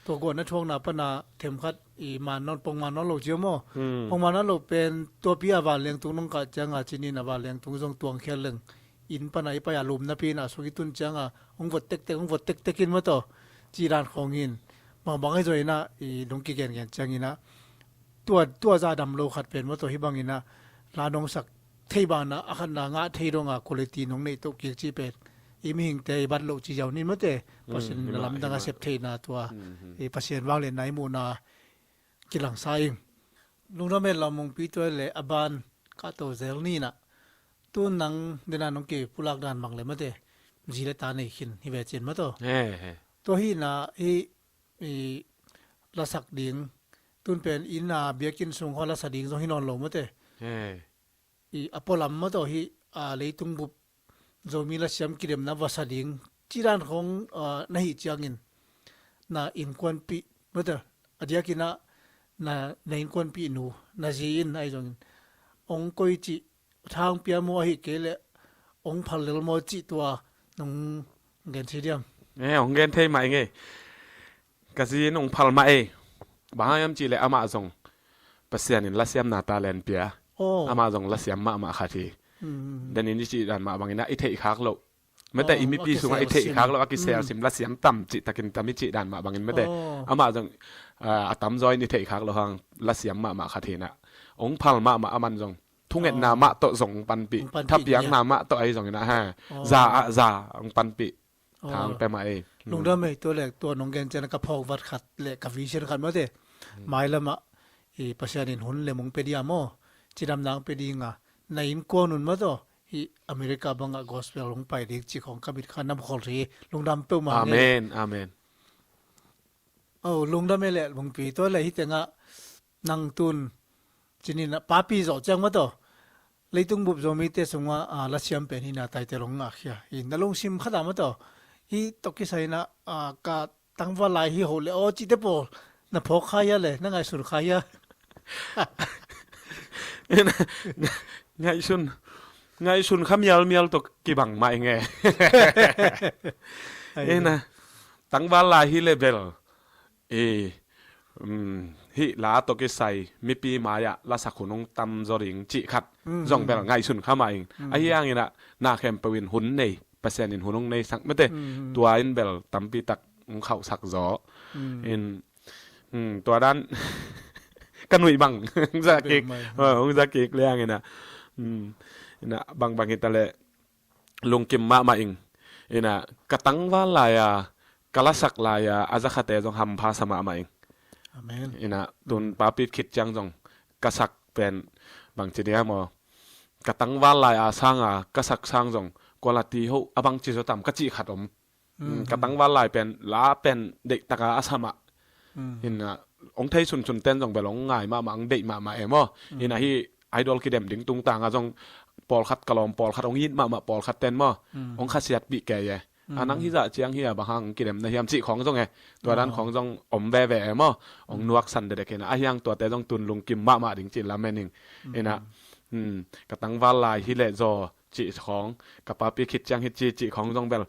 Tua guah na thuakna pana themkhat i man nawn pong man nawn lo cia maw. Pong man nawn lo pen tuapi a vanleng tung nong kah cianga cinin a vanleng tung zong tuangkhial leng inn pana i pai a lumnapi inah suk i tun cianga hong vot tektek hong vot tektek in mataw. Cih dan khawngin bangbang ahi zaw inah i nong kigengen cianginah tua tua za dam lo khat pen maw tawh hih bangin ah la nong sak thei banah a khatna ngah thei donga quality nong neih toh kik cih pen i mihingte i bat loh ci ziau nin mate. Pasian na lamdang a sep theihna tua i Pasian vangliatna i muhna kilangsa ing. Lungdam hen Lau Mungpi tua le a ban kahto zel ninah tu nang dena nong kipulak dan mang le mate zi le ta nei khin hi ve cin maw tawh. Tua hihna hih i lasak ding tun pen inn a biakinn sung khaw lasa ding zong hi nawn lo mate. I a pualam maw tawh hih a leitung bup Zomi lasiam kidemna va sa ding cih dan khawng na hih ciangin na innkuanpih mate a diakin ah na innkuanpih nu na zi in ahi zongin ong koi cih thang pia maw ahi kei leh ong phal lel maw cih tua nong gen thei diam? Ong gen thei mah ing ei. Ka zi in ong phal mah ei. Bang hang hiam cih leh amah zong Pasian in lasiamna talent pia. Amah zong lasiam mahmah khat hi. Denin i cih dan mah bangin ah i theih khak loh mate i mipi sungah i theih khak loh a kisel sim lasiam tam cih takin tam i cih dan mah bangin mate. Amah zong a tamzaw in i theih khak loh hang lasiam mahmah khat hi nah. Ong phal mahmah aman zong thungetna mah tawh zong ong panpih, thapiakna mah tawh ahi zongin ah ha za ah za ong panpih. Thang pia mah ei. Lungdam ei tua le tua nong gen cian ka phawk vat khat le ka vision khat mate. Mailamah i Pasian in hun le mong pe dia maw cidamna ong pe dinga na innkuan un maw tawh hih America bangah gospel hong pai ding cih khawng ka mit kha namkholh hi. Lungdam peuhmah. Amen, amen. O lungdam ei le Mungpi tua le hih tengah nang tun cinin papi zawh ciang maw tawh leitung bup Zomite sungah lasiam pen hina taite long ngahkhia hi na lungsim khatah maw tawh hih tawh kisai inah ka tangval lai hi hoh le aw cihte pawl na phawk kha hia le na ngaihsun kha hia? Ngaihsun, ngaihsun kha mialmial tawh kibang mah ing e. Ina tangval lai hi le bel i hih la tawh kisai mipi mai-ah lasak hun hong tamzaw ding cih khat zong bel ngaihsun kha mah ing. Ahi hanginah na khempeuh in hun nei Pasian in hun hong neisak mate. Tua in bel tampitak hong khauhsak zaw in Hmm, tua dan ka nuih bang hong za kik, hong za kik liang ina. Hmm, ina bangbang hita le lungkim mahmah ing. Ina ka tangval lai-a, ka lasak lai-a, a zakhate zong hampha sa mahmah ing. Amen. Ina tun papi khit ciang zong ka sak pen bangci dia maw, ka tangval lai-a sanga ka sak sang zong quality ho a bangci zaw tam ka cih khat om. Ka tangval lai pen la pen deihtaka a sa mah. Ina hong thei sunsun ten zong bel hong ngai mahmah, hong deih mahmah e maw. Ina hi idol kidem ding tungtanga zong pawlkhat ka lawm, pawlkhat hong it mahmah, pawlkhat ten maw, hong khasiatpih kei e. A nang hizah ciang hi a bang hang kidem na hiam cih khawng zong e. Tua dan khawng zong om veve e maw. Hong nuaksan dedek ina a hiang tuate zong tun lungkim mahmah ding cih lamen ing. Ina ka tangval lai hi leh zaw cih khawng, ka papi khit ciang hi ci cih khawng zong bel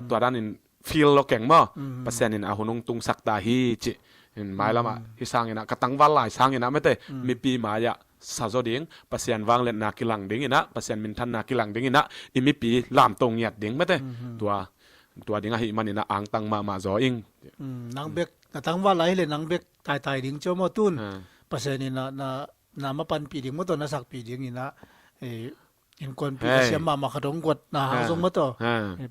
tua danin feel lo keng maw. Pasian in a hun hong tungsak ta hi cih. Mailamah hi sanginah ka tangval lai sanginah mete mipi mai-ah sa zaw ding, Pasian vangliatna kilang dinginah, Pasian minthanna kilang dinginah i mipi lamto ngiat ding mete. Tua tua ding ahih maninah angtang mahmah zaw ing. Nang bek na tangval lai hileh nang bek taitai ding cio maw tun. Pasian in na na mapanpih ding maw tawh na sakpih dinginah innkuanpih na siam mahmah khat hong guat na hang zong maw tawh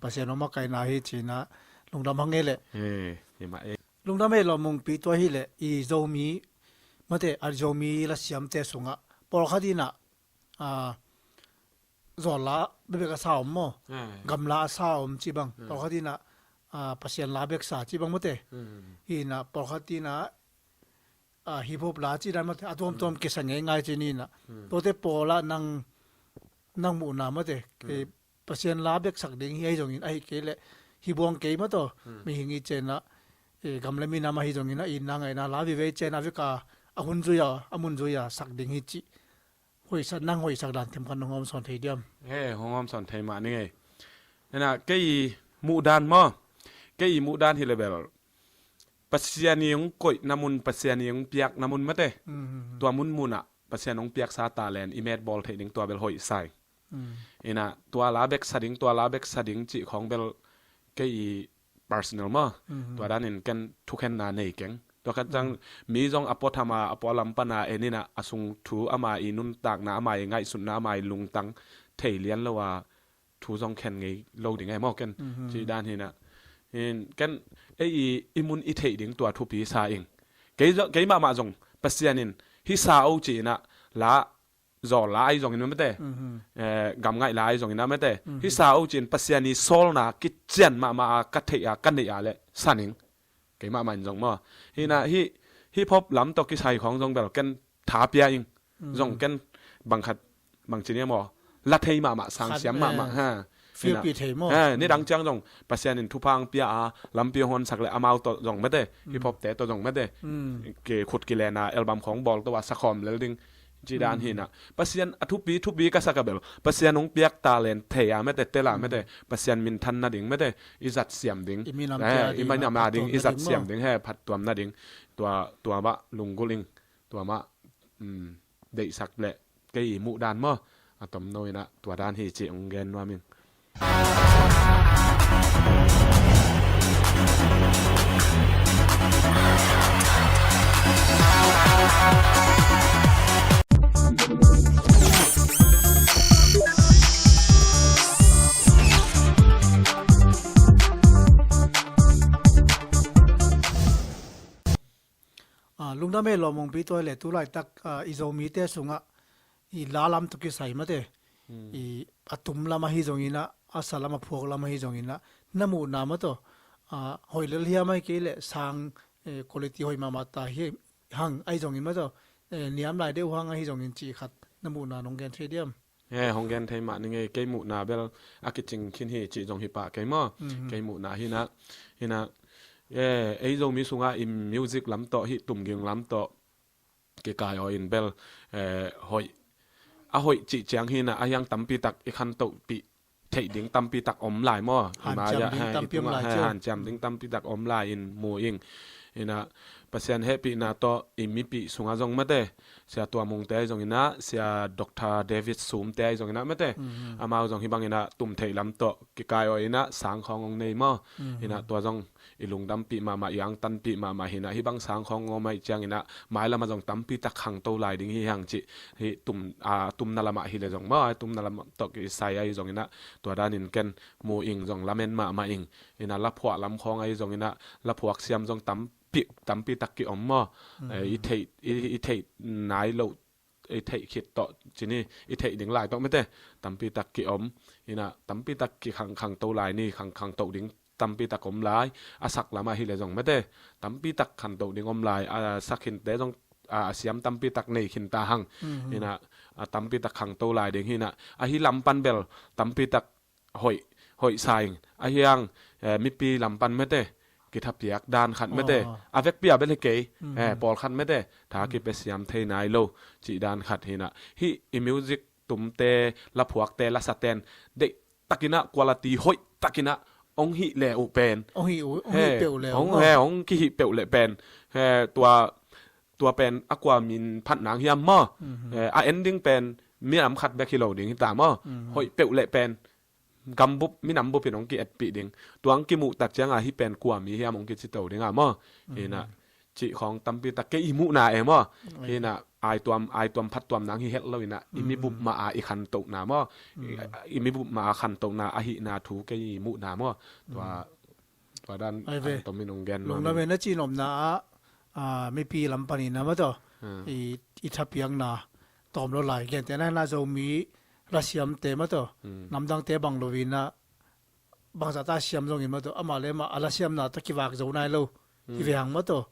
Pasian hong makaihna hi cinah lungdam hang e leh. Lungdam e lawmungpi tua hileh i Zomi mate a Zomi lasiamte sungah pawlkhat inah zawlla bebek a sa om maw? Gamla a sa om cih bang pawlkhat inah Pasian la bek sa cih bang mate. Hinah pawlkhat inah hip hop la cih dan mate a tuamtuam kisa ngeingai cih ninah tuate pawlah nang nang muhna mate. Pasian la bek sak ding hi ahi zongin ahi kei leh hi buang kei maw tawh mihing i cianah gamla minam ahi zonginah i na ngaihna la vivei cianah veka a hun zui-a a mun zui-a sak ding hi cih hoihsak nang hoihsak dan themkhat nong hawm sawn thei diam? He hong hawm sawn thei mah ni ngei. Hena kei i muhdan maw? Kei i muhdan hi lebel Pasian i hong koihna mun, Pasian i hong piakna mun mate. Tua munmunah Pasian hong piaksa talent i metbawl theih ding tua bel hoih sai. Inah tua la bek sa ding, tua la bek sa ding cih khawng bel kei i personal maw? Tua danin ken thukhenna nei keng. Tua khat cang mi zong a puathama a pualam pana eninah a sung thu ama i nuntakna, ama i ngaihsutna, ama i lungtang thei lian lo a thu zong khen ngei lo ding e maw ken. Cih dan hinah ken ei i i mun i theih ding tua thupi sa ing. Kei mahmah zong Pasian in hi sa o ci inah la zawlla ahi zongin mete, gamngaih la ahi zongin a mete hi sa o ci-in Pasian i sawlna kician mahmah a ka theih a ka neih a le sa ning. Kei mahmah in zong maw hinah hi hip hop lam tawh kisai khawng zong bel ken tha pia ing. Zong ken bangkhat bangci ni maw la thei mahmah, sang siam mahmah ha. Filpi thei maw? Nidang ciang zong Pasian in thupha ang pia a lampi hong honsak le amau tawh zong mete, hip hop te tawh zong mete, khut kilena album khawng bawl tawh a sakhawm lel ding. Ci dan hinah Pasian a thupi thupi ka sak a bel Pasian hong piak talent thei a mete, tel a mete, Pasian minthan nading mete i zat siam ding, i minam a ding i zat siam ding he phattuam nading. Tua tua mah lunggulh ing. Tua mah deihsak le kei i muhdan maw a tomno inah tua dan hi cih hong gen nuam ing. Lungdam e lawmungpi tua hileh tulaitak i Zomite sungah i la lam tawh kisai mate, i a tum lam ahi zonginah, a sa lam a phuak lam ahi zonginah na muhna maw tawh hoih lel hiam ahi kei leh sang quality hoih mahmah ta hi hang ahi zongin maw tawh niam lai deuh hang ahi zongin cih khat na muhna nong gen thei diam? He hong gen thei mah ni ngei, kei muhna bel a kicing khin hi cih zong hi pah kei maw? Kei muhna hinah hinah ei Zomi sungah i music lam tawh hih tumging lam tawh kikai aw in bel hoih a hoih cih ciang hinah a hiang tampitak i khantohpih theih ding tampitak om lai maw? I mai-ah i tungah hanciam ding tampitak om lai in mu ing. Inah Pasian hehpihna tawh i mipih sungah zong mate, Sia Tua Mungte ahi zonginah, Sia Doctor David Sumte ahi zonginah mate, amau zong hih banginah tum theih lam tawh kikai aw inah sang khawng hong nei maw. Inah tua zong i lungdampih mahmah, i angtanpih mahmah hinah, hih bang sang khawng hong om ahih cianginah mailamah zong tampi tak khangto lai ding hi hang cih, hih tum, a, tumna lamah hileh zong maw, a tumna lamah tawh kisai ahi zonginah tua danin ken mu ing zong lamen mahmah ing. Inah laphuah lam khawng ahi zonginah laphuak siam zong tampi, tampi tak ki-om maw. Eh, i theih, i, i theih nai loh, i theih khit tawh cini, i theih ding lai tawh mate tampi tak ki-om. Inah tampi tak kikhang, khangto lai ni, khang, khangto ding tampi tak om lai. A sak lamah hileh zong mate tampi tak khangto ding om lai. A sak khinte zong, a, a siam tampi tak nei khin ta hang. Inah, a, tampi tak khangto lai ding hinah, ahi lam pan bel tampi tak hoih, hoih sa ing. Ahi hang, eh, mipi lam pan mate kithapiak dan khat mate. A vekpi a bel hi kei, eh, pawlkhat mate tha kipia siam thei nai lo cih dan khat hinah, hih i music tumte, laphuakte, lasaten deih takinah, quality hoih takinah hong hih leh uh pen, hong hih uh, hong hih peuh leh uh maw, hong hih peuh leh pen, he, tua, tua pen a kua min phat nang hiam maw. He, a ending pen minam khat bek hi lo ding hi ta maw. Hoih peuh leh pen gambup, minam bup in hong ki-etpih ding. Tua hong kimuh tak cianga hih pen kua mi hiam hong kicito ding a maw. Hinah cih khawng tampi tak kei i muhna e maw. Hinah aituam, aituam phattuam nang hi het lo inah, i mibup mah a i khantohna maw. I, i mibup mah a khantohna ahihna thu kei i muhna maw. Tua, tua dan ai ve. An tomin hong gen lungdam e, na cihnopna ah, ah, mipi lam panin a maw tawh i, i thapiakna tawm lo lai. Gentehna hinah Zomi lasiamte maw tawh, namdangte bang loinah bangzah ta siam zongin maw tawh, amah le amah a lasiamna tawh kivak zo nai lo hi ve hang maw tawh.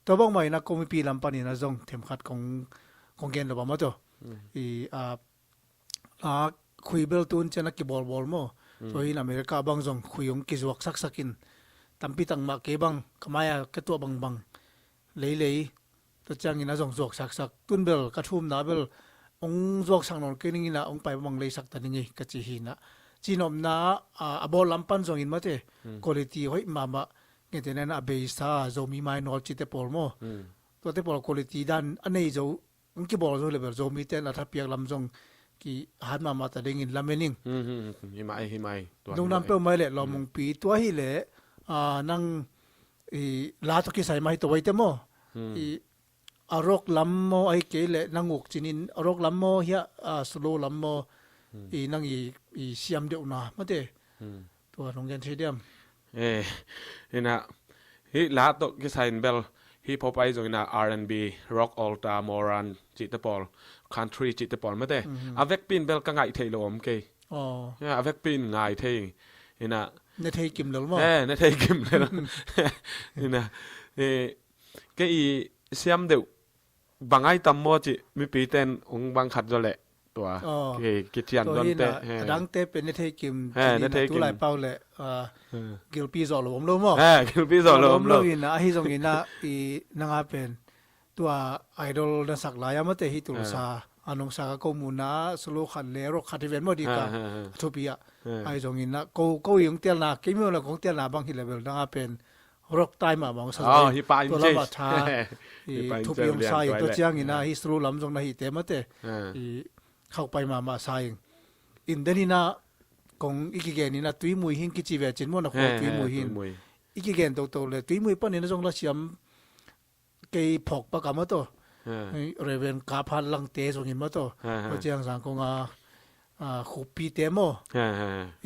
Tua bangmah inah ko mipi lam paninah zong themkhat kong, kong gen lo ba maw tawh. I, a, a khui bel tun cianah kibawlbawl maw. Tua hi in America bang zong khui hong kizuak saksakin, tampi tak mah kei bang ka mai-a ka tuah bangbang leilei, tua ciangin a zong zuak saksak. Tun bel ka thumna bel hong zuaksak nawn kei ning inah, hong pai bang leisak ta ning ei ka ci hinah. Cihnopna ah, a bawl lam pan zongin mate quality hoih mahmah, gentehna a beisa Zomi Mainawl cite pawl maw. Tuate pawl quality dan a nei zo, hong kibawl zo hileh bel Zomite in a thapiak lam zong kihat mahmah ta dingin lamen ing. Hi mai, hi mai. Tua lungdam peuh mai leh lawmungpi. Tua hileh, ah, nang i la tawh kisai mah hi to, waite maw. I a rock lam maw, ahi kei leh nang uk cinin a rock lam maw, hiah, ah, slow lam maw, i nang i, i siam deuhna mate. Tua nong gen thei diam? Eh, inah hih la tawh kisai in bel hip hop ahi zonginah R and B, rock, alta, moran cihte pawl, country cihte pawl mate. A vekpi in bel ka ngaih theih lo om kei. A vekpi in ngai thei. Inah ne thei kim lel maw? Eh, ne thei kim lel. Inah, eh, kei i siam deuh bang ai tam maw cih mipite in hong bang khat zaw leh tua ki, kithian tua donte, hinah, a dangte pen ne thei kim, ne thei kim. Tulai pau leh, ah, gilpi zawh lo om lo maw? Gilpi zawh lo om lo. Inah, ahi zonginah i nanga pen tua idol na sak lai-a mate, hih tulsa a nong sak a ko muhna ah slow khat le rock khat hi ven maw, dika a thupi ah. Ahi zonginah ko, ko i hong telna, kei mi hong telna bang hileh bel nanga pen rock tai mahmah hong sa zo. Tua lamah tha i thupi hong sa in, tua cianginah hih slow lam zong na hihte mate i khauhpai mahmah sa ing. In den inah kong i kigen inah Tuimui hi ing kici ve cin maw, na khua Tuimui hi ing. I kigen toto le Tuimui panin a zong lasiam kei phawk pak a maw tawh. Reverend Kap Hat Langte zongin maw tawh. Tua ciang Zangkong a, ah, Khuppite maw.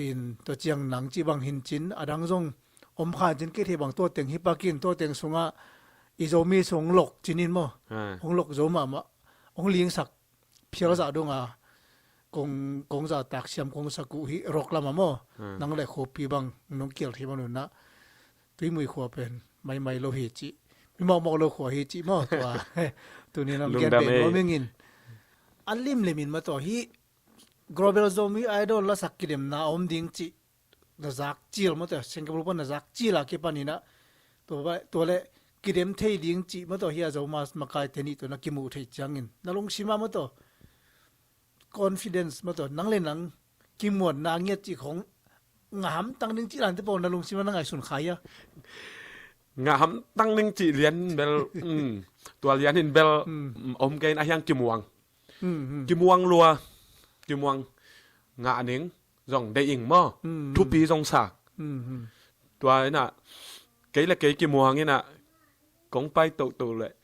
In tua ciang nang cih bang hin cin, a dang zong om khan cin, kei thei bang tua teng hi pak in, tua teng sungah i Zomi sung hong lok cinin maw. Hong lok zo mahmah, hong lingsak phial zah dong a, kong, kong zahtak siam kong sak uh hih rock lamah maw. Nang le Khuppi bang nong kial thei bang nunah Tuimui khua pen maimai lo hi cih, mi mawkmawk lo khua hi cih maw tua. Tuni lam gen bei nuam ing in. A limlim in maw tua hih Global Zomi Idol lasak kidemna a om ding cih na zak cil maw tua, Singapore pan na zak cil a kipan inah tua, tua le kidem thei ding cih maw tua, hia Zomi makaite nih tua na kimuh theih ciangin na lungsim ah maw tua confidence maw tua, nang le nang kimuanna a ngiat cih khong ngah hamtang ding cih lante pawl na lungsim ah na ngaihsun kha hia? Ngah hamtang ning cih lian in bel, tua lian in bel om kei in, a hiang kimuang. Kimuang lua, kimuang ngah ning zong deih ing maw. Thupi zong sa. Tua inah kei le kei kimuang inah kong pai toto le,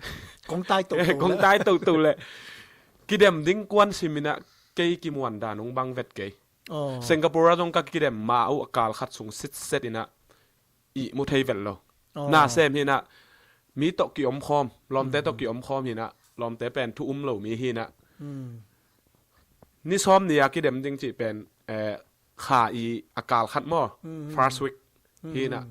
kong tai toto le, kong tai toto le kidem ding kuan sim inah kei kimuan dan ung bang vet kei. Singapore ah zong ka kidem ma uh a kal khat sung sitset inah ihmu thei vet lo. Nasem hinah mi tawh kiomkhawm, lawmte tawh kiomkhawm hinah, lawmte pen thu um lo mi hinah. Ni sawm ni a kidem ding cih pen kha i a kal khat maw, first week hinah,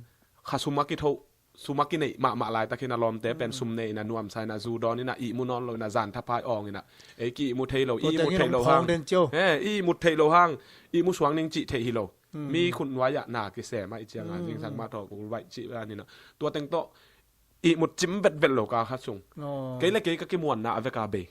kha sum a kitho, sum a kineih mahmah laitak hinah, lawmte pen sum nei inah nuamsa inah zu dawn inah ihmu nawn lo inah zan thapai awng inah ei ki ihmu thei lo, ihmu thei lo hang, ihmu thei lo hang, ihmu suang ning cih thei hi lo. Mi khut nuai ah na kisem ah i ciang a zingsang mah thaw kul vaih cih a ninah tua teng tawh ihmut cim vetvet lo kal khat sung. Kei le kei ka kimuanna a veka bei.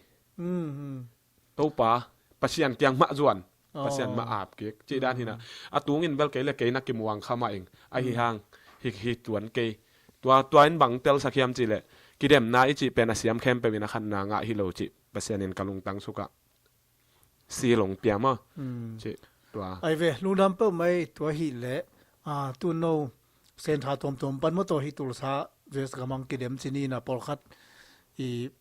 Topa Pasian kiang mah zuan, Pasian mah ap kik cih dan hinah. A tungin bel kei le kei na kimuang kha mah ing. Ahi hang hi, hi tuan kei. Tua, tua in bang telsak hiam cih leh kidemna i cih pen a siam khempeuh in a khatna ngah hi lo cih Pasian in ka lungtang sukah si long piam a. Cih tua ai ve, lungdam peuhmah ei. Tua hi leh tu no senthar tuamtuam pan mawtaw hi tulsa West gam ang kidem ci ni inah pawlkhat i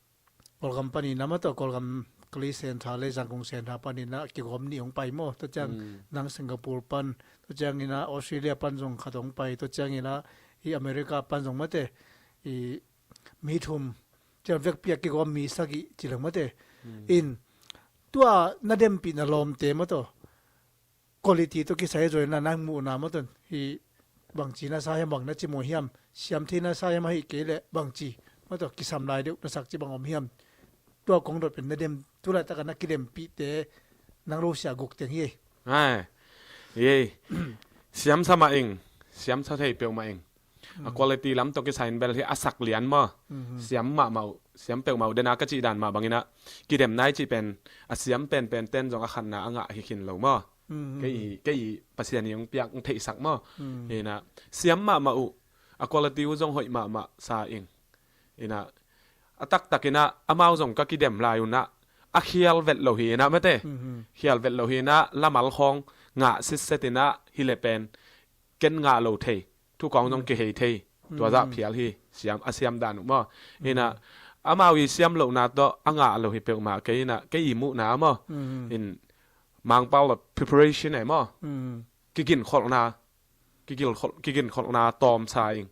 Kawlgam panin a mawtaw, Kawlgam Kali senthar le Zangkong senthar panin a kigawm nih hong pai maw. Tua ciang nang Singapore pan, tua ciang inah Australia pan zong khat hong pai, tua ciang inah i America pan zong mate i mi thum, ciang vekpi a kigawm mi sagih ci leng mate. In tua na dempihna lawmte mawtaw quality tawh kisai zaw inah nang muhna mawtaw hi bangci na sa hiam, bang na ci maw hiam, siam thei na sa hiam, ahi kei leh bangci mawtaw kisam lai deuh na sak ci bang om hiam? Tua kong dot pen na dem, tu laitak a na kidempihte nang lo sia guk teng hi. Ai, ei, siamsa mah ing, siamsa thei peuhmah ing. A quality lam tawh kisai in bel hi a sak lian maw. Siam mahmah uh, siam peuhmah uh, dena ka cih dan mah bang inah kidemna i cih pen a siam penpen ten zong a khatna a ngah hi khin lo maw. Kei, kei Pasian i hong piak hong theihsak maw. Hinah siam mahmah uh, a quality uh zong hoih mahmah sa ing. Inah a taktak inah amau zong ka kidem lai unah a khial vet lo hi inah mate. Khial vet lo hi inah lamal khawng ngah sitset inah hi le pen ken ngah lo thei, thukawng zong kihei thei, tua zah phial hi. Siam, a siam dan uh maw. Inah amau i siam lohna tawh a ngah lo hi peuhmah kei inah kei i muhna maw. In Mangpau la preparation e maw. Kiginkholhna, kiginkholh, kiginkholhna tawmsa ing.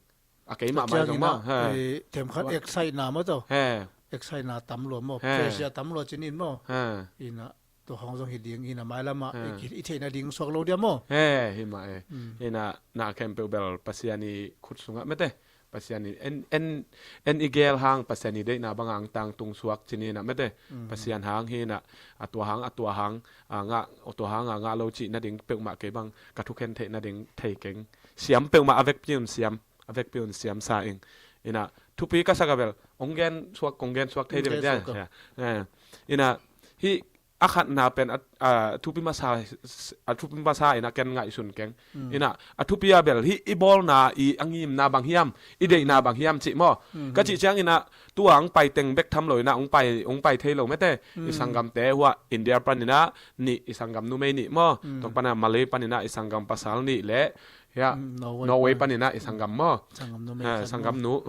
A kei mahmah zong maw. Themkhat excite na maw tawh. Excite na tam lua maw. Pressure tam lua cinin maw. Inah tua hong zong hi ding, inah mailamah i theih nading suak lo dia maw. He, hi mah e. Inah na khempeuh bel Pasian i khut sungah mete. Pasian i en, en, en i gel hang Pasian i deihna bangah ang tangtung suak cinin ah mete. Pasian hang hi inah a tua hang, a tua hang a ngah, a tua hang a ngah lo cih nading peuhmah kei bang ka thukhen theih nading thei keng. Siam peuhmah a vekpi un siam, a vekpi un siam sa ing. Inah thupi ka sak a bel ong gen suak, kong gen suak thei deuh dia. Inah hih a khatna pen a, a thupi masa, a thupi masa inah ken ngaihsun keng. Inah a thupi a bel hih i bawlna i a ngimna bang hiam, i deihna bang hiam cih maw. Ka cih ciang inah tua ang pai teng bek tham lo inah ong pai, ong pai thei lo mete. I sanggamte hua India pan inah nih, i sanggam numei nih maw. Tong pan a Malay pan inah i sanggam pasal nih le hia Norway pan inah i sanggam maw. Sanggam nu.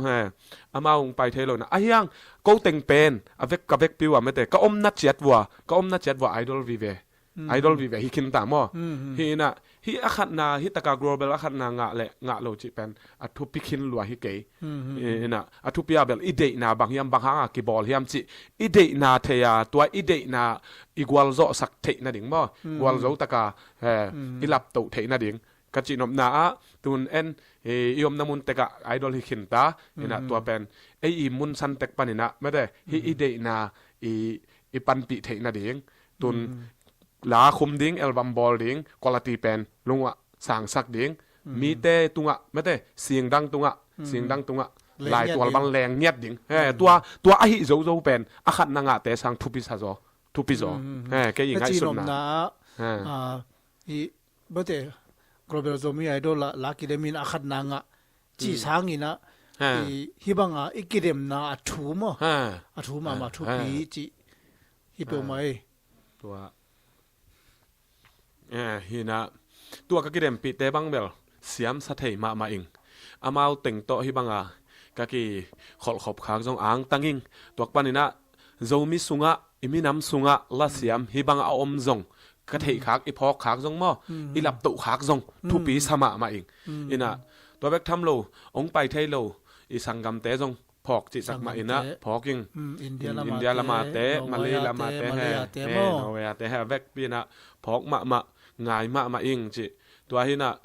Amau ong pai thei lo inah a hiang ko teng pen a vek, ka vekpi uh a mete, ka omna ciat vua, ka omna ciat vua idol vive. Idol vive hi khinta maw. Hi inah hih a khatna, hih taka global a khatna ngah le ngah lo cih pen a thupi khin lua hi kei. Inah a thupi a bel i deihna bang hiam, bang hanga kibawl hiam cih i deihna thei a, tua i deihna i gualzawhsak theih nading maw. Gualzo taka i laptoh theih nading. Ka cihnopna ah tun en i omna mun tekah idol hi khinta. Inah tua pen ei i mun san tek pan inah mete hih i deihna i, i panpih theih nading. Tun la khum ding, album bawl ding, quality pen lungah sangsak ding. Mite tungah mete singdang tungah, singdang tungah laitual bang leng ngiat ding. He, tua, tua ahi zozo pen a khatna ngahte sang thupi sa zaw, thupi zaw. He, kei i ngaihsutna ah i bate Global Zomi Idol la, la kidemin a khatna ngah cih sangin ah Ha. I, hih banga i kidemna a thu maw? Ha. A thu mahmah, ha, thupi, ha, cih hi peuhmah ei. Tua. Eh, hinah, tua ka kidempihte bang bel siamsa thei mahmah ing. Amau teng tawh hih banga ka kikholhkhop khak zong angtang ing. Tuak paninah Zomi sungah, i minam sungah lasiam hih bang a om zong ka theih khak, i phawk khak zong maw, i laptoh khak zong thupi sa mahmah ing. Inah tua bek tham lo, hong pai thei lo i sanggamte zong phawk cihsak mah inah phawk ing. India lamate, Malay lamate he, Norway ate he, a vekpi inah phawk mahmah, ngai mahmah ing cih. Tua hinah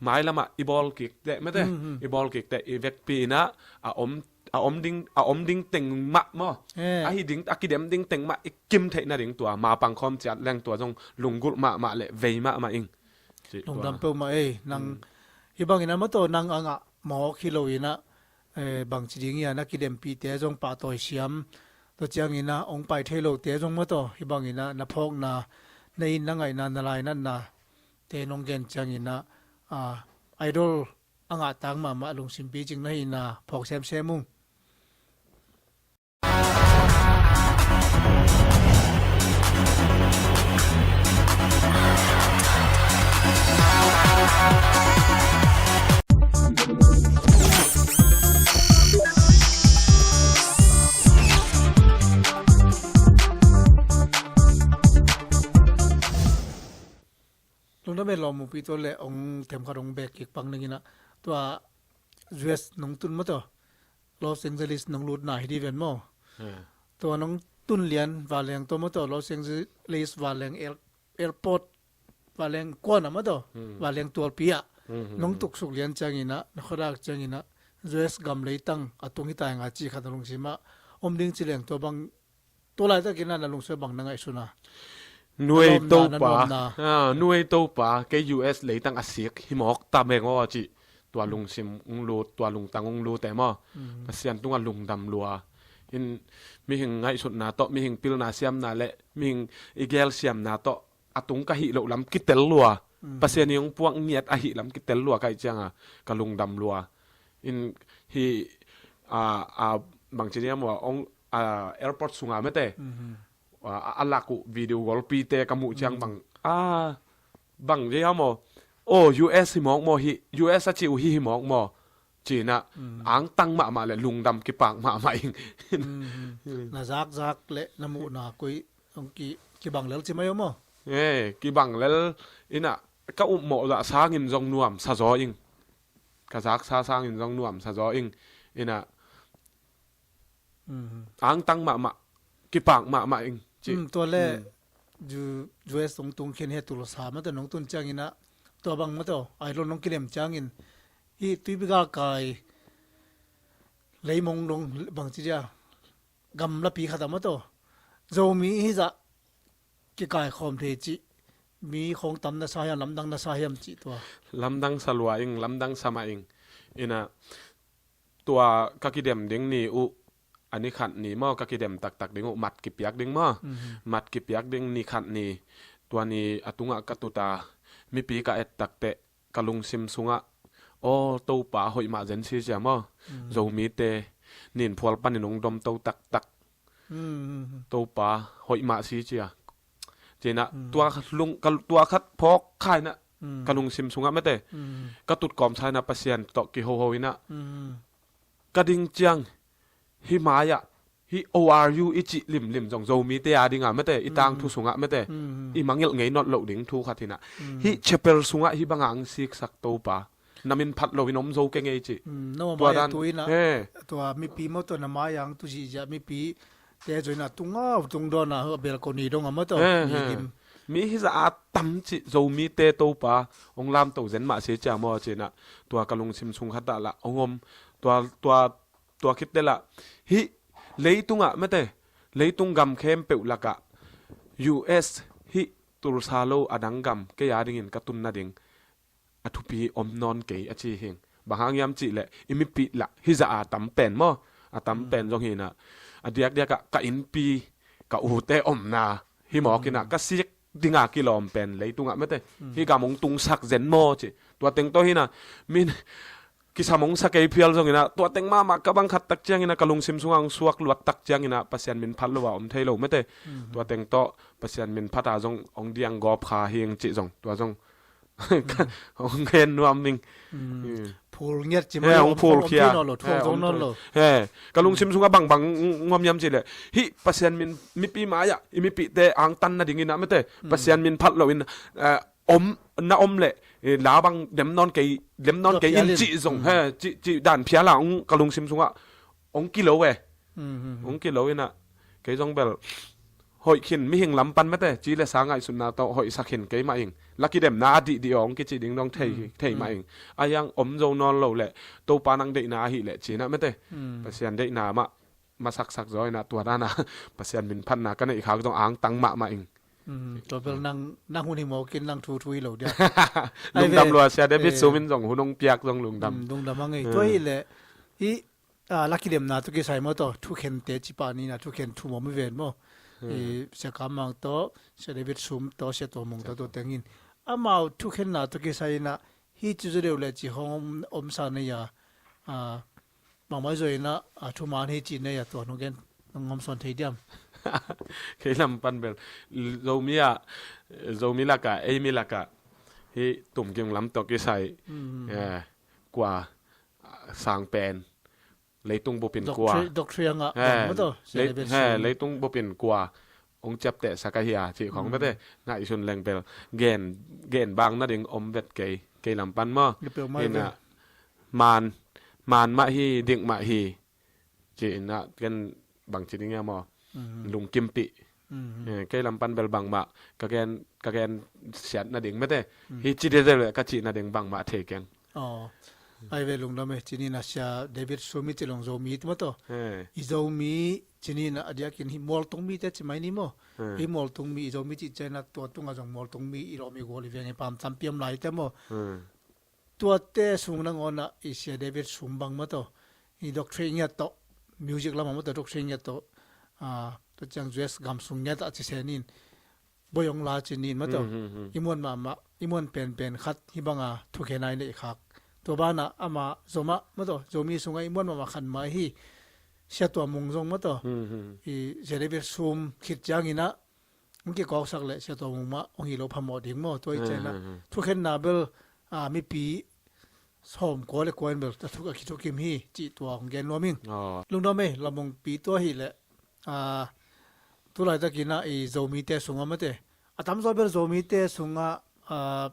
mailamah i bawl kik teh mete, i bawl kik teh i vekpi inah a om, a om ding, a om ding teng mah maw, a hi ding, a kidem ding teng mah i kim theih nading tua mapang khawm ciat leng tua zong lunggulh mahmah le vei mahmah ing. Lungdam peuhmah ei, nang hih bangin a maw tawh nang a ngah mawk hi lo inah, eh, bangci ding hiam, na kidempihte zong pahtawi siam, tua ciangin ah hong pai thei lote zong maw tawh hih bangin ah na phawkna, na in na ngaihna, na lainatna te nong gen ciangin ah, ah, idol a ngahtak mahmah lungsim picing na hihna phawk semsem ung. Lungdam ei lawm, mupi tua le hong themkhat hong bek kik pang ning inah, tua U S nong tun maw tawh, Los Angeles nong lutna hi dih ven maw? Tua nong tun lian vanleng tawh maw tawh, Los Angeles vanleng air-, airport, vanleng kuan ah maw tawh, vanleng tualpi ah nong tuksuk lian ciangin ah, na khuadak ciangin ah, U S gam leitang a tung hi ta ing a cih khat na lungsim ah om ding ci leng tua bang, tua laitakin ah na lungsim ah bang na ngaihsun a? Nuai Topa, ah, nuai Topa, kei U S leitang a sik hi mawk ta meng aw a cih tua lungsim hong lut, tua lungtang hong lut e maw? Pasian tungah lungdam lua. In mihing ngaihsutna tawh, mihing pilna siamna le mihing i gel siamna tawh a tung ka hih loh lam kitel lua. Pasian i hong puak ngiat ahih lam kitel lua ka hih cianga ka lungdam lua. In hih, a, a, bangci niam ua hong, a, airport sunga mete, a, a lak uh video golpite ka muh ciang bang, a, bang zia maw, o, U S hi mawk maw hih, U S a ci uh hih hi mawk maw, cinah angtang mahmah le lungdam kipak mahmah ing. Na zakzak le na muhna koi hong ki, kibang lel ci mai aw maw? Eh, kibang lel inah ka upmawh zah sangin zong nuam sa zaw ing. Ka zaksa sangin zong nuam sa zaw ing. Inah angtang mahmah, kipak mahmah ing cih. Tua le U S hong tung khin hi a, Tulsa mah tawh nong tun ciangin ah, tua bang mah tawh idol nong kidem ciangin hih Tuipi galkai leimong dong bangci dia, gamlapi khat ah mah tawh Zomi hizah kikaikhawm thei cih mi khawng tam na sa hiam, lamdang na sa hiam cih tua? Lamdang sa lua ing, lamdang sa mah ing. Inah tua ka kidem ding ni uh, a ni khat ni maw, ka kidem taktak ding uh, mat kipiak ding maw? Mat kipiak ding ni khat ni, tua ni a tungah ka tut a, mipi ka et takteh ka lungsim sungah, aw, Topa hoih mah zen si cia maw? Zomite ninphual panin hong domto taktak. Topa hoih mah si cia. Cinah tua lung, ka, tua khat phawk kha inah ka lungsim sungah mete, ka tutkawm sa inah Pasian tawh kihoho inah, ka ding ciang hih mai-ah hih O R U i cih limlim zong Zomite a dinga mete, i tangthu sungah mete, i mangilh ngei nawn loh ding thu khat hinah. Hih chapel sungah hih banga ang siksak Topa, na min phat loin om zo kei ngei cih. Tua dan tu inah, tua mipi maw tua na mai-ah ang tu zihziah mipi te zo inah tungau tungdawn a, balcony dong a maw tua mi hizah a tam cih Zomite Topa hong lamto zen mah si cia maw cinah, tua ka lungsim sung khatah lah hong om. Tua, tua, tua khit teh lah hih leitungah mete, leitung gam khempeuh lakah U S hih Tulsa lo a dang gam kei a dingin ka tun nading a thupi om nawn kei a ci hing. Bang hang hiam cihleh i mipih lah hizah a tam pen maw? A tam pen zong hinah, a diakdiakah ka innpi, ka ute omna hi mawk inah ka sik dinga kilawm pen leitungah mete, hih gam hong tungsak zen maw cih. Tua teng tawh hinah min kisam hong sa kei phial zongin ah, tua teng mahmah ka bang khat tak ciangin ah, ka lungsim sungah hong suak luat tak ciangin ah, Pasian min phat lo a om thei lo mate. Mhm. Tua teng tawh Pasian min phat a zong hong diang gawp kha hing cih zong, tua zong hong gen nuam ning. Mm. Mm. Phul ngiat ci. He, mah hong phul hong khia. Phul nawn lo, thu hong zong nawn lo. He, ka lungsim sungah bangbang ngom hiam cih leh, hih Pasian min, mipi mai-ah i mipihte angtan nadingin ah mate, Pasian min phat loin, eh, om, na om leh, eh, la bang dem nawn kei, dem nawn kei in cih zong, he, cih, cih dan phial a hong, ka lungsim sungah hong kilo e. Mhm. Hong kilo in ah, kei zong bel hoih khin, mihing lam pan mate, ci le sa ngaihsutna tawh hoihsak khin kei mah ing. La kidemna a dihdih aw hong kici ding dong thei, thei mah ing. A hiang om zo nawn lo leh, Topa nang deihna ahih leh ci-in ah mate. Mm. Pasian deihna mah, masaksak zaw in ah, tua dan a Pasian min phatna ka neih khak zong angtang mahmah ing. Mm, tua bel nang, nang hun hi mawk in, nang thu thu hi lo dia. Lungdam lua, Sia David Sum in zong hun hong piak zong lungdam. Mm, lungdam a ngei. Tua hi leh, i, ah, la kidemna tawh kisai maw tawh, thukhente ci pah ni na, thukhen thum om hi ven maw. I Sia Kam Mang tawh, Sia David Sum tawh, Sia Tua Mung tawh, tua teng in. Amau thukhenna tawh kisai in ah, hi ci zaw deuh leh ci hong om, om sa nei a, ah, bangmah zaw in ah, ah, thuman hi ci nei a, tua nong gen, nong hawmsawn thei diam? Kei lam pan bel, Zomi ah, Zomi lakah, ei mi lakah, hi tumkim lam tawh kisai, eh, kua, ah, sang pen, leitung bupin kua. Doctrine, doctrine ah, eh, bang maw tawh, lei-, he, leitung bupin kua hong ciaptehsak ahi a, cih khawng mate, ngaihsun leng bel, gen, gen bang nading om vet kei, kei lam pan maw. Hi peuhmah hi ve. Ina, man, man mah hi, dik mah hi, ci-in ah, ken bangci ding hiam maw. Lungkimpih. Eh, kei lam pan bel bangmah, ka gen, ka gen siat nading mate. Hi ci dede le ka cih nading bangmah thei keng. Aw. Ai ve lungdam e, ci ni na Sia David Sum i ci long Zomi ti maw tawh. Eh. I Zomi ci ni na a diakin hi mualtung mite ci mai ni maw. Eh. Hi mualtung mi, i Zomi cih ciang na tua tungah zong mualtung mi i lawm i gual i veng i pam tampi om lai te maw. Eh. Tuate sung nangawn ah i Sia David Sum bang maw tawh, i doctrine ngiat tawh, music lamah maw tawh, doctrine ngiat tawh, ah, tua ciang U S gam sung ngiat ah ci sen in, boi hong la ci ni in maw tawh. I muan mahmah, i muan penpen khat hi banga thukhen a i neih khak. Tua banah amah zomah maw tawh, Zomi sungah i muan mahmah khat mah hi, Sia Tua Mung zong maw tawh. I Sia David Sum khit ciangin ah, hong kikawksak leh Sia Tua Mung mah hong hi lo phamawh ding maw, tua hi ciang ah. Thukhenna bel, ah, mipi sawm kua le kua in bel a thuk, a kithukim hi, cih tua hong gen nuam ing. Lungdam e, Lamungpi tua hi leh, ah, tulaitakin ah i Zomite sungah mate. A tamzaw bel Zomite sungah, ah,